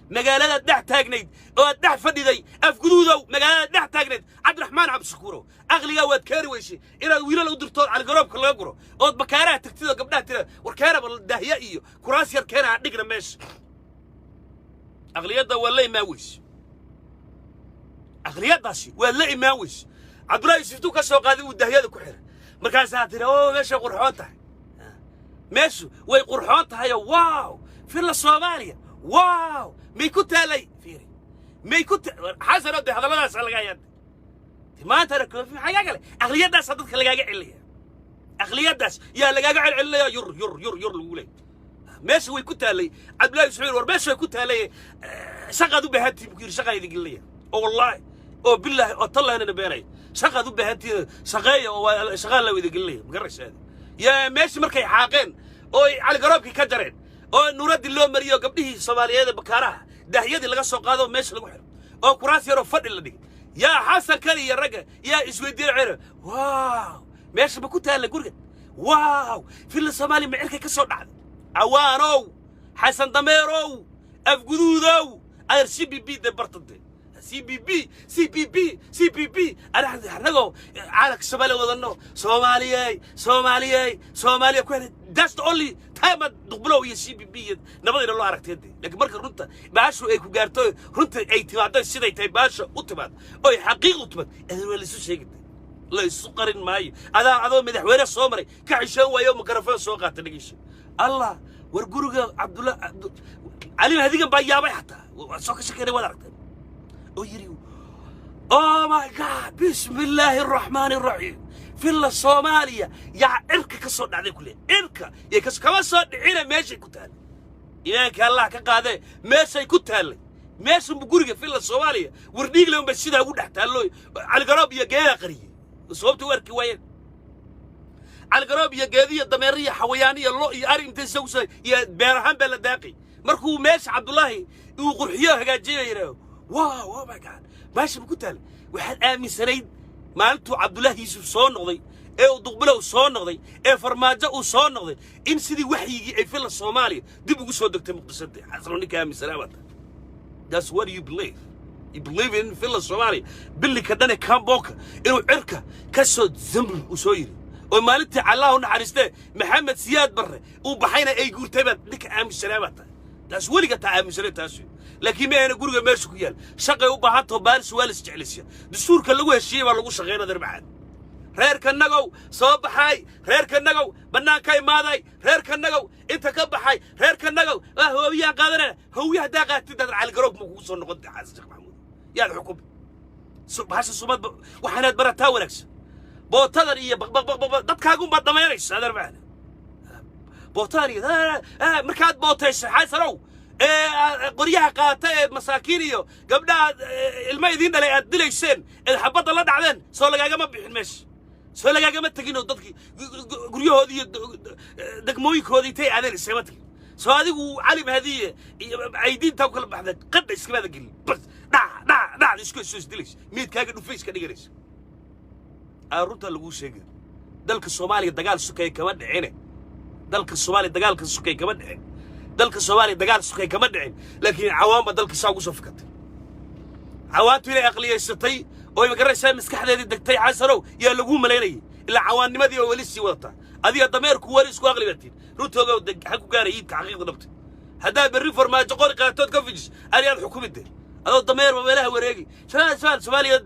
magaalada dhex taagnayd oo aad dhex fadhiday. Afguduudow, magaalada dhex taagnayd. Cabdiraxmaan Cabdishakuurow, aqligaa waad keeni weysay inaad wiilal u dirto caligaroobka laga guro ood bakaaraha tagtid oo gabdhaha tira: "War keena bal dahya iyo kuraas yar keena, aan dhigna meesha." Aqliyadda waa la imaan weyse, aqliyaddaasi waa la imaan weyse. Cabdullahi Yuusuf intuu ka soo qaaday uu dahyada ku xiray, markaasaa tiri: "Oo meeshay qurxoon tahay, meeshu way qurxoon tahayo, wow, Villa Soomaaliya, wow." May ku taalay? Fiiri, may ku Xasan oo dee hadalladaasa lagaa yaada maantana koofi maxaa kaa galay? Aqliyaddaasa dadka lagaaga celinaya, aqliyaddaas yaa lagaaga celcelinaya. Yur yur yur yur lagu leeyahay. Meesha way ku taalay. Cabdullahi Yusuf, war meesha way ku taalay, shaqaad u baahantihin buu ku yidhi, shaqaa idin gelinaya. Oo wallaahi oo bilaahi oo tallaanana beenaya. Shaqaad u baahantihiin, shaqeeya oo waa shaqaa la wadagelinaya. Ma garaysaa? Yaa meeshii markay xaaqeen oo ay Caligaroobkii ka jareen oo nuuraddii loo mariyo, gabdhihii Soomaaliyeed ee Bakaaraha daahyadii laga soo qaado, meesha lagu xiro oo kuraas yaroo fadhi la dhigay, yaa Xasan kale iyo ragga yaa isweydiiyey cere: "Wow, meesha ma ku taalla guriga? Wow, Villa Soomaaliya ma cirkay ka soo dhacday?" Cawaanow, Xasan Dameerow, Afguduudow, adeer, CBB de bartade, CBB, CBB, CBB. Anagoo caalamka Soomaaliya wadano, Soomaaliyey, Soomaaliyey, Soomaaliya ku helay. That's the only time aad Duqbulow iyo CBB iyo nabadina loo aragtay de. Laakiin marka runta baashu ay ku gaarto, runta ay timaado, siday tahay baasha u timaado oy xaqiiq u timaado, adeer, waa laisu sheegi de, la isu qarin maayo. Adaa adoo madaxweyne soo maray ka xishoon waayo, mikrofon soo qaata, dhegeyso. Allah, war guriga Cabdulla Cali Mahdigan baa yaabay xataa, waa soo ka shekeynay, waad aragtay, oo yidhi: "Oh my God, bismi illaahi araxmaani araxiim, Villa Soomaaliya yaa cirka ka soo dhacday." Kule cirka yay kama soo dhicina, meeshay ku taallay. Imaanka Allah ka qaadee, meeshay ku taallay, meeshanbu guriga Villa Soomaaliya Wardhiigle unbay sidaa ugu dhex taallo. Caligaroob iyo geedaa qariyey, sababta u arki waayeen Caligaroob iyo geediyo dameer iyo xawayaan iyo lo iyo ari intay isagu soo iyo beer ahaan baa la daaqay. Markuu meesha Cabdullaahi uu qurxiyo, hagaajiyo, yidhaaho: "Wow, oh my God, meesha ma ku taallay?" Waxaad aaminsanayd maalintuu Cabdullaahi Yuusuf soo noqday ee uu Duqbilow soo noqday ee Farmaajo uu soo noqday in sidii waxyigii ay Villa Soomaaliya dib ugu soo degtay Muqdisho. Xasano, ninka aaminsanaa baa tahay. That's what you believe. You believe in Villa Soomaaliya billinka dhane Kamboka inuu cirka ka soo zambl uu soo yiri, oo maalintii Allah u naxariistee Maxamed Siyaad Barre uu baxayna ay guurtay baad ninka aaminsanaa baa tahay. Taas weliga taa aaminsanay taas wey. Laakiin ma ahna guriga meesha ku yaal. Shaqay u baahan taho, baalis waa la isjeclaysiya, dastuurka lagu heshiiyey baa lagu shaqeynaa darbacad. Reerka nagow soo baxay, reerka nagow bannaanka imaaday, reerka nagow inta ka baxay, reerka nagow waa hoobiyaan qaadanayna. Hoowiya haddaa qaatid, dad Caligaroog ma kugu soo noqon. Xasan Sheekh Maxamuud yaad xukumi bahasha sumad. Waxaanaad barataa wanaagsan bootadan iyo baqbaqbaqbaq dadkaagunbaad dhamaynaysa, adeer macana. Bootadan iyo markaad bootayso, Xasanow, ee qoryaha qaata ee masaakiin iyo gabdhaha ilmo idiin dhalay aad dilayseen eed xabadda la dhacdeen, soo lagaagama bixin meesha, soo lagaagama tegin oo dadkii guryahoodii iyo degmooyinkoodii intay aadeen iskama tegin. Soo adigu Cali Mahdiye iyo Caydiintaa ku kala baxda, qadha iskamaada gelin, bas dhac dhac dhac isku soo isdilaysa, miidkaaga dhufayska dhiganaysa. Aa runtaa laguu sheegay, dalka Soomaaliya dagaal sukay kama dhicine. Dalka Soomaaliya dagaalka sukay kama dhicin. Dalka Soomaaliya dagaal sukay kama dhicin, laakiin cawaan baa dalka saa ugu soo fikatay. Cawaantu inay aqliyaysatay oo magaraysaa maskaxdeedii degtay, Xasanow, yaa laguu malaynayay. Ilaa cawaannimadii oo weli sii wadataa. Adiga dameerku weli isku aqli batiin. Runtooga xag ku gaaraya iibka xaqiiqda dhabta. Haddaa berri Farmaajo qori qaatood ka fijis, ani aad xukumide adoo dameerba meelaha wareegi. Soomaaliya, Soomaaliya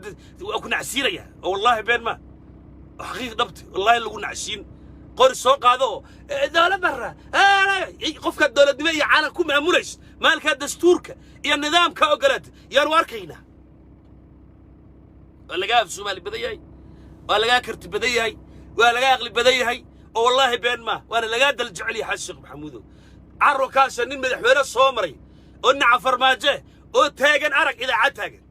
waa ku nacsiinaya oo wallaahi been ma xaqiiq dhabta, wallaahi lagu nacsiin. Qori soo qaado oo dowlad barra qofka dowladnimo iyo caalam ku maamulaysa maalkaa dastuurka iyo nidaamka ogolaata yaanu arkaynaa. Waa lagaa af Soomaali badan yahay, waa lagaa karti badan yahay, waa lagaa aqli badan yahay oo wallaahi been maa, waana lagaa dal jecel yahay. Xasan Sheekh Maxamuudow, carro kaasa nin madaxweyne soo maray oo naca Farmaaje oo taagan, arag idaacad taagan.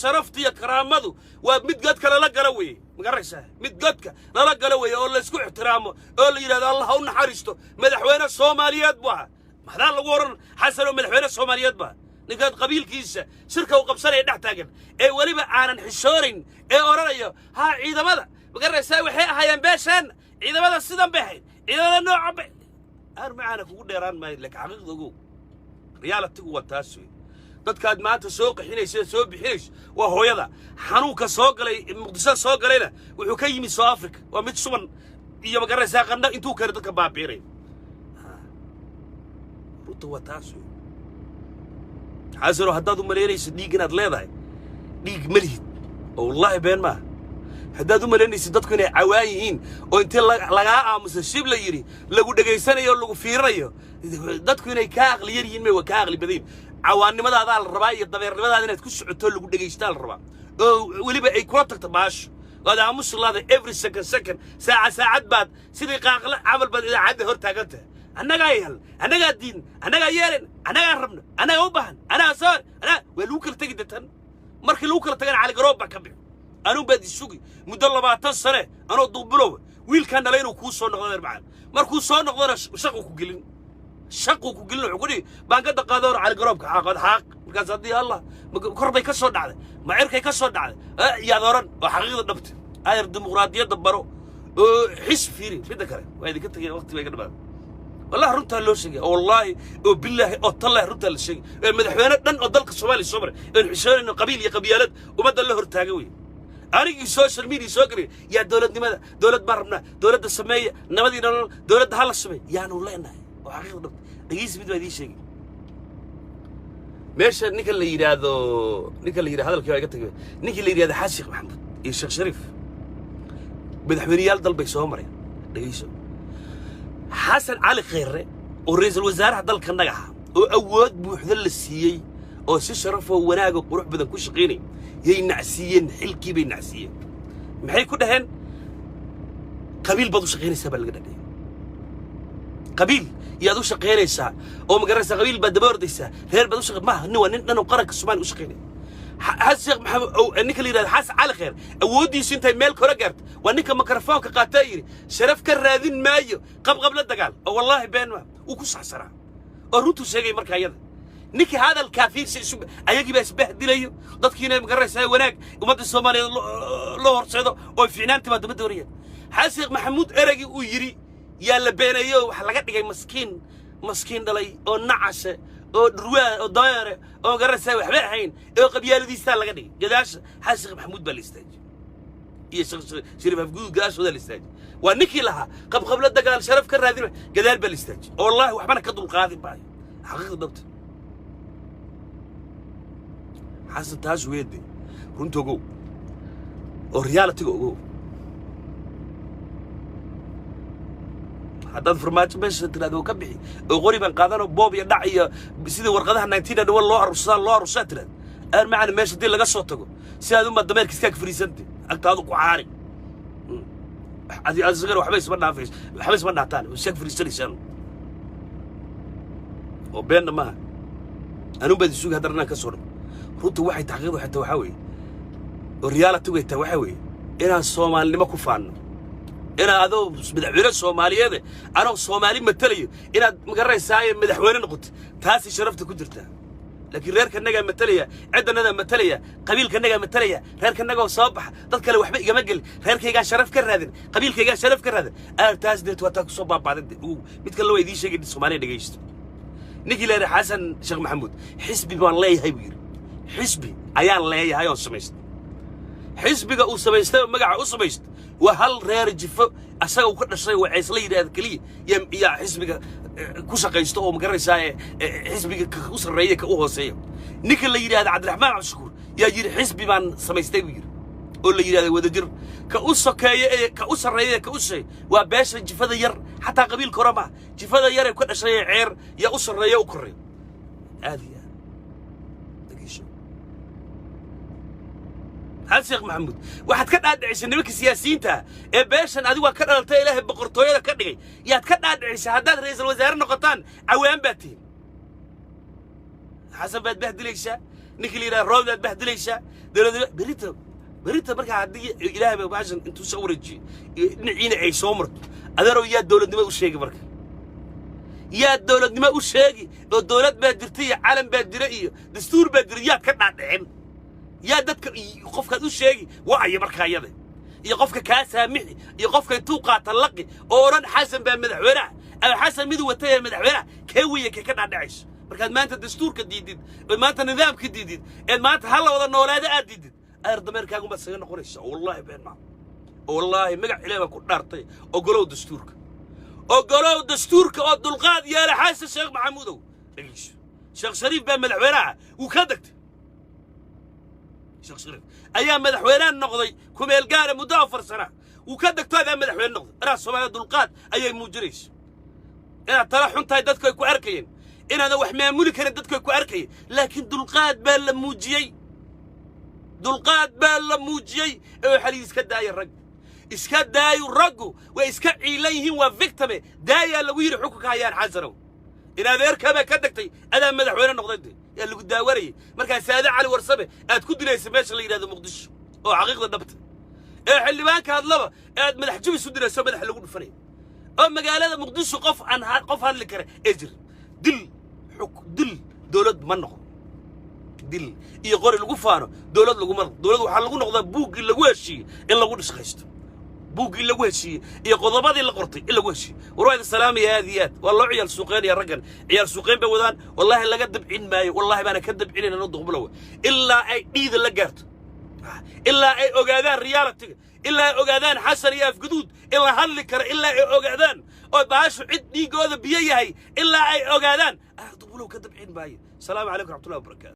Sharafta iyo karaamadu waa mid godka lala galo weeye. Ma garaysaa? Mid godka lala galo weeye oo laysku ixtiraamo oo la yidhahdo: "Allah ha u naxariisto, madaxweyne Soomaaliyeed buu ahaa." Maxdaa lagu odhan Xasan oo madaxweyne Soomaaliyeed baa ninkaad qabiilkiisa shirka u qabsanaya dhex taagan ee weliba aanan xishoonayn ee odhanayo: "Haa, ciidamada, ma garaysaa, waxay ahaayeen beesheenna, ciidamada sidan bay ahayd, ciidamada nooca bay aan macaana." Kugu dheeraan maayo, laakiin xaqiiqda ogow, reality-gu waa taas wey. Dadkaad maanta soo qaxinaysa, soo bixinayso, waa hooyada. Xanuunka soo galay Muqdisho soo galayna wuxuu ka yimid South Africa. Waa mid suban iyo, magaraysaa, qandho intuu keenay dadka baabiinay. Runta waa taas wey. Xasano, haddaad u malaynayso dhiig inaad leedahay, dhiig ma lihid oo wallaahi been maaha. Haddaad u malaynaysid dadku inay cawaan yihiin oo intii lagaa aamusa shib la yidhi lagu dhegaysanayo oo lagu fiirinayo, dadku inay kaa aqli yar yihiin may, waa kaa aqli badan yihin. Cawaannimadaada la rabaa iyo dabeernimadaada inaad ku socoto, lagu dhegaystaa la rabaa oo weliba ay kula tagto baasho waad aamusi laada every second second, saaca saacad baad sidii qaaqle camal baad idaacadda hor taagan tahay: "Annagaa yeel, annagaa diin, annagaa yeelen, annagaa rabno, annagaa u baahan, annagaa soo anaa." Waa lagu kala tegi datan. Markii lagu kala tagana, Cali Garoob baa ka bixi. Anuu baad isugi muddo 20 sane anoo duqbilow wiilkan dhalay inuu kuu soo noqdo adeer macaan. Markuu soo noqdona shaqu ku gelin, shaquu ku gelin, wuxuu ku dhihi baangada qaado hor cali garoobka xaaqood xaaq. Markaas haddii Allah kor bay ka soo dhacday, ma cirkay ka soo dhacday, yaad oran oo xaqiiqda dhabta. Adeer, dimuqraadiyadda baro oo xis fiiri. Midda kale waa idinka tegay, waqti bay ka dhamaaday. Wallahi runtaa loo sheegay, wallaahi oo bilaahi oo tallaahi runtaa la sheegay. Ee madaxweyne dhan oo dalka Soomaaliya soo maray een xishoonayno qabiil iyo qabyaalad ummadda la hortaaga wey. Anigii social media soo gelay yaa dowladnimada, dowlad baan rabnaa, dowladda sameeya, nabadii nolol, dowladda ha la sameey yaanu leenahay oo xaqiiqda dhabta. Dhegeysi, mid baa idiin sheegay. Meesha ninka la yidhaahdo, ninka la yidhahdo, hadalkii waa iga tagay, ninkii la yidhahdo Xasan Sheekh Maxamuud iyo Sheekh Shariif madaxweyneyaal dal bay soo mareen. Dhegeyso, Xasan Cali Khayre oo ra'iisul wasaaraha dalka naga ah oo awood buuxda la siiyey oo si sharafoo wanaaga qurux badan ku shaqaynay yay nacsiiyeen, xilkii bay nacsiiyeen. Maxay ku dhaheen? Qabiil baad u shaqaynaysaa baa laga dhadhiyay, qabiil yaad u shaqaynaysaa oo ma garanaysaa, qabiil baad daba ordaysaa, reer baad u shaqay maaha. Nin waa nin dhan oo qaranka Soomaaliya u shaqaynaya. Xasan Sheekh Maxamed, ninka la yidhahdo Xasan Cali Khayr, awooddiisu intay meel kore gaarto waa ninka mikrofoonka qaataa yidhi sharaf ka raadin maayo qabqab la dagaal, oo wallaahi been ma wuu ku saxsanaa oo runtuu sheegay. Markaa iyada ninkii hadalkaa fiirsa isu ayagii baa isbahdilayo, dadkiina ma garanaysaa wanaag ummadda Soomaaliyeed loo horseedo oo fiicnaantii baa daba doonayaan. Xasan Sheekh Maxamuud ereygii uu yidhi yaa la beeneeyo, waxa laga dhigay maskiin, maskiin dhalay oo nacashe oo dhurwaa oo dameere oo ma garanaysaa waxba ahayn oo qabyaaladiistaa laga dhigay. Gadaasha Xasan Sheekh Maxamuud baa la istaajiyey iyo Sheekh Shariif Afguud, gadaashooda la istaajiyey. Waa ninkii lahaa qabqabla dagaal sharaf ka raadin, gadaal baa la istaajiyey oo wallaahi waxbana ka dulqaadin maayo xaqiiqda dhabta. Xasan taas weede runta ogow oo reality-ga ogow. Haddaad Farmaajo meesha tiraahdo ka bixi oo qori baan qaadanoo boob iyo dhac iyo sidii warqadaha 1991 loo arursadaa loo arursaa tiraahdo aan macana, meesha haddii laga soo tago si aad uma dameerka iskaag fariisante agtaadu ku caari adi asagana waxba isma dhaafays, waxba isma dhaataan, iskaag fariisanaysaan oo beenna maaha. Anuu baad isugi haddana inaan ka soo dhamo runta. Waxay taxqiiqdu xitaa waxaa weeye oo reality way tahay waxaa weeye inaan Soomaalinimo ku faanno, inaad adoo madaxweyne Soomaaliyeed anoo Soomaali matalayo inaad magaranaysaa madaxweyne noqoto, taasay sharafta ku jirtaa. Laakiin reerkanagaa matalaya, ciddanadaa matalaya, qabiilkanagaa matalaya, reerkanagoo soo baxa, dad kale waxba igama gelin, reerkaygaa sharaf ka raadin, qabiilkaygaa sharaf ka raadin, taas deet waa taa kusoo baabaaday. Mid kale waa idiin sheegay, Soomaaliya dhegaysto. Ninkii leeyahay Xasan Sheekh Maxamuud xisbi baan leeyahay buu yidhi, xisbi ayaan leeyahay oon samaystay. Xisbiga uu samaystay oo magaca u samaystay waa hal reer jifo asaga uu ka dhashay waa ceysla yidhaahda keliya yaa xisbiga ku shaqaysto oo ma garanaysaa xisbiga ka u sarreeya ka u hooseeya. Ninka la yidhaahda Cabdiraxmaan Cabdishakuur yaa yidhi xisbi baan samaystay buu yidhi oo la yidhahda Wadajir. Ka u sokeeya ee ka u sarreeya ee ka u shisheeya waa beesha jifada yar, xataa qabiilka hore maaha, jifada yar ee ka dhashay ee ceer yaa u sarreeya u korreeya. Aad iyo aad dhegeyso, Xasan Sheekh Maxamuud, waxaad ka dhaadhicisay nimanka siyaasiyiinta ah ee beeshan adigu waa ka dhalatay, Ilaahay boqortooyada ka dhigay, yaad ka dhaadhicisay haddaad ra'iisul wasaare noqotaan cawaan baad tihin. Xasan baad bahdilaysaa, ninkii la yidhaha Roob baad bahdilaysaa, dowladda berito berito. Markaa haddii Ilaahay baa baashan intuu soo wareejiyo dhinaciina ay soo marto, adeerow yaa dowladnimo u sheegi? Marka yaa dowladnimo u sheegi oo dowlad baa jirta iyo calan baa jira iyo dastuur baa jira yaad ka dhaadhicin? Yaa dadka qofkaad u sheegi wa'aya markaa iyada iyo qofka kaa saamixi iyo qofka intuu qaata laqi oo odhan Xasan baa madaxweynaha ama Xasan miduu watay ee madaxweynaha kee weeye kee ka dhaadhacayso? Markaad maanta dastuurka diidid ood maanta nidaamka diidid eed maanta ha la wada noolaada aad diidid, adeer dameerkaagumaad isaga noqonaysa. Wallaahi been maa, wallaahi magac Ilaah baan ku dhaartay. Ogolow dastuurka, ogolow dastuurka oo dulqaad yeela. Xasan Sheekh Maxamuudow dhegeyso, Sheekh Shariif baa madaxweynaha wuu ka degtay. Sheekh Shariif ayaa madaxweynaha noqday kumeel gaara muddo 4 sana wuu ka degto, adaa madaxweyne noqday. Inaad Soomaalida dulqaad ayay muujinayso, inaad tala xun tahay dadku ay ku arkayeen, inaadan wax maamuli karin dadku ay ku arkayeen, laakiin dulqaad baa la muujiyey, dulqaad baa la muujiyey. Ee waxaa la iska daaya rag, iska daayu raggu way iska ciilan yihiin, waa victime, daayaa lagu yidhi xukunka hayaan. Xasanow, in adeerkabaa ka degtay adaa madaxweyne noqday, de yaa lagu daawanayay markaa Saade Cali Warsame aad ku dilaysa meesha la yidhahdo Muqdisho. Oo xaqiiqda dhabta ee xildhibaanka hadlaba ee aad madax jabis u dirayso, madaxa lagu dhufanaya, oo magaalada Muqdisho qof aan qof hadli kara ee jir. Dil xuk dil dowlad ma noqdo. Dil iyo qori lagu faano dowlad laguma. Dowlad waxaa lagu noqdaa buuggii lagu heshiiyey in lagu dhishqaysto, buuggii lagu heshiiyey iyo qodobadii la qortay in lagu heshiiyey. War waa idin salaamaya aad iyo aad. Waa loo ciyaal suuqeynaya raggan, ciyaal suuqeyn bay wadaan. Wallaahi laga dabcin maayo, wallaahi baana ka dabcinayna no duqbulowa, ilaa ay dhiida la gaarto, ilaa ay ogaadaan reality-ga, ilaa ay ogaadaan Xasan iyo Afguduud in la hadli karo, ilaa ay ogaadaan oo bahashu cid dhiigooda biyo yahay, ilaa ay ogaadaan, duqbulow ka dabcin maayo. Asalaamu calaykum raxmatullahi wabarakaatu.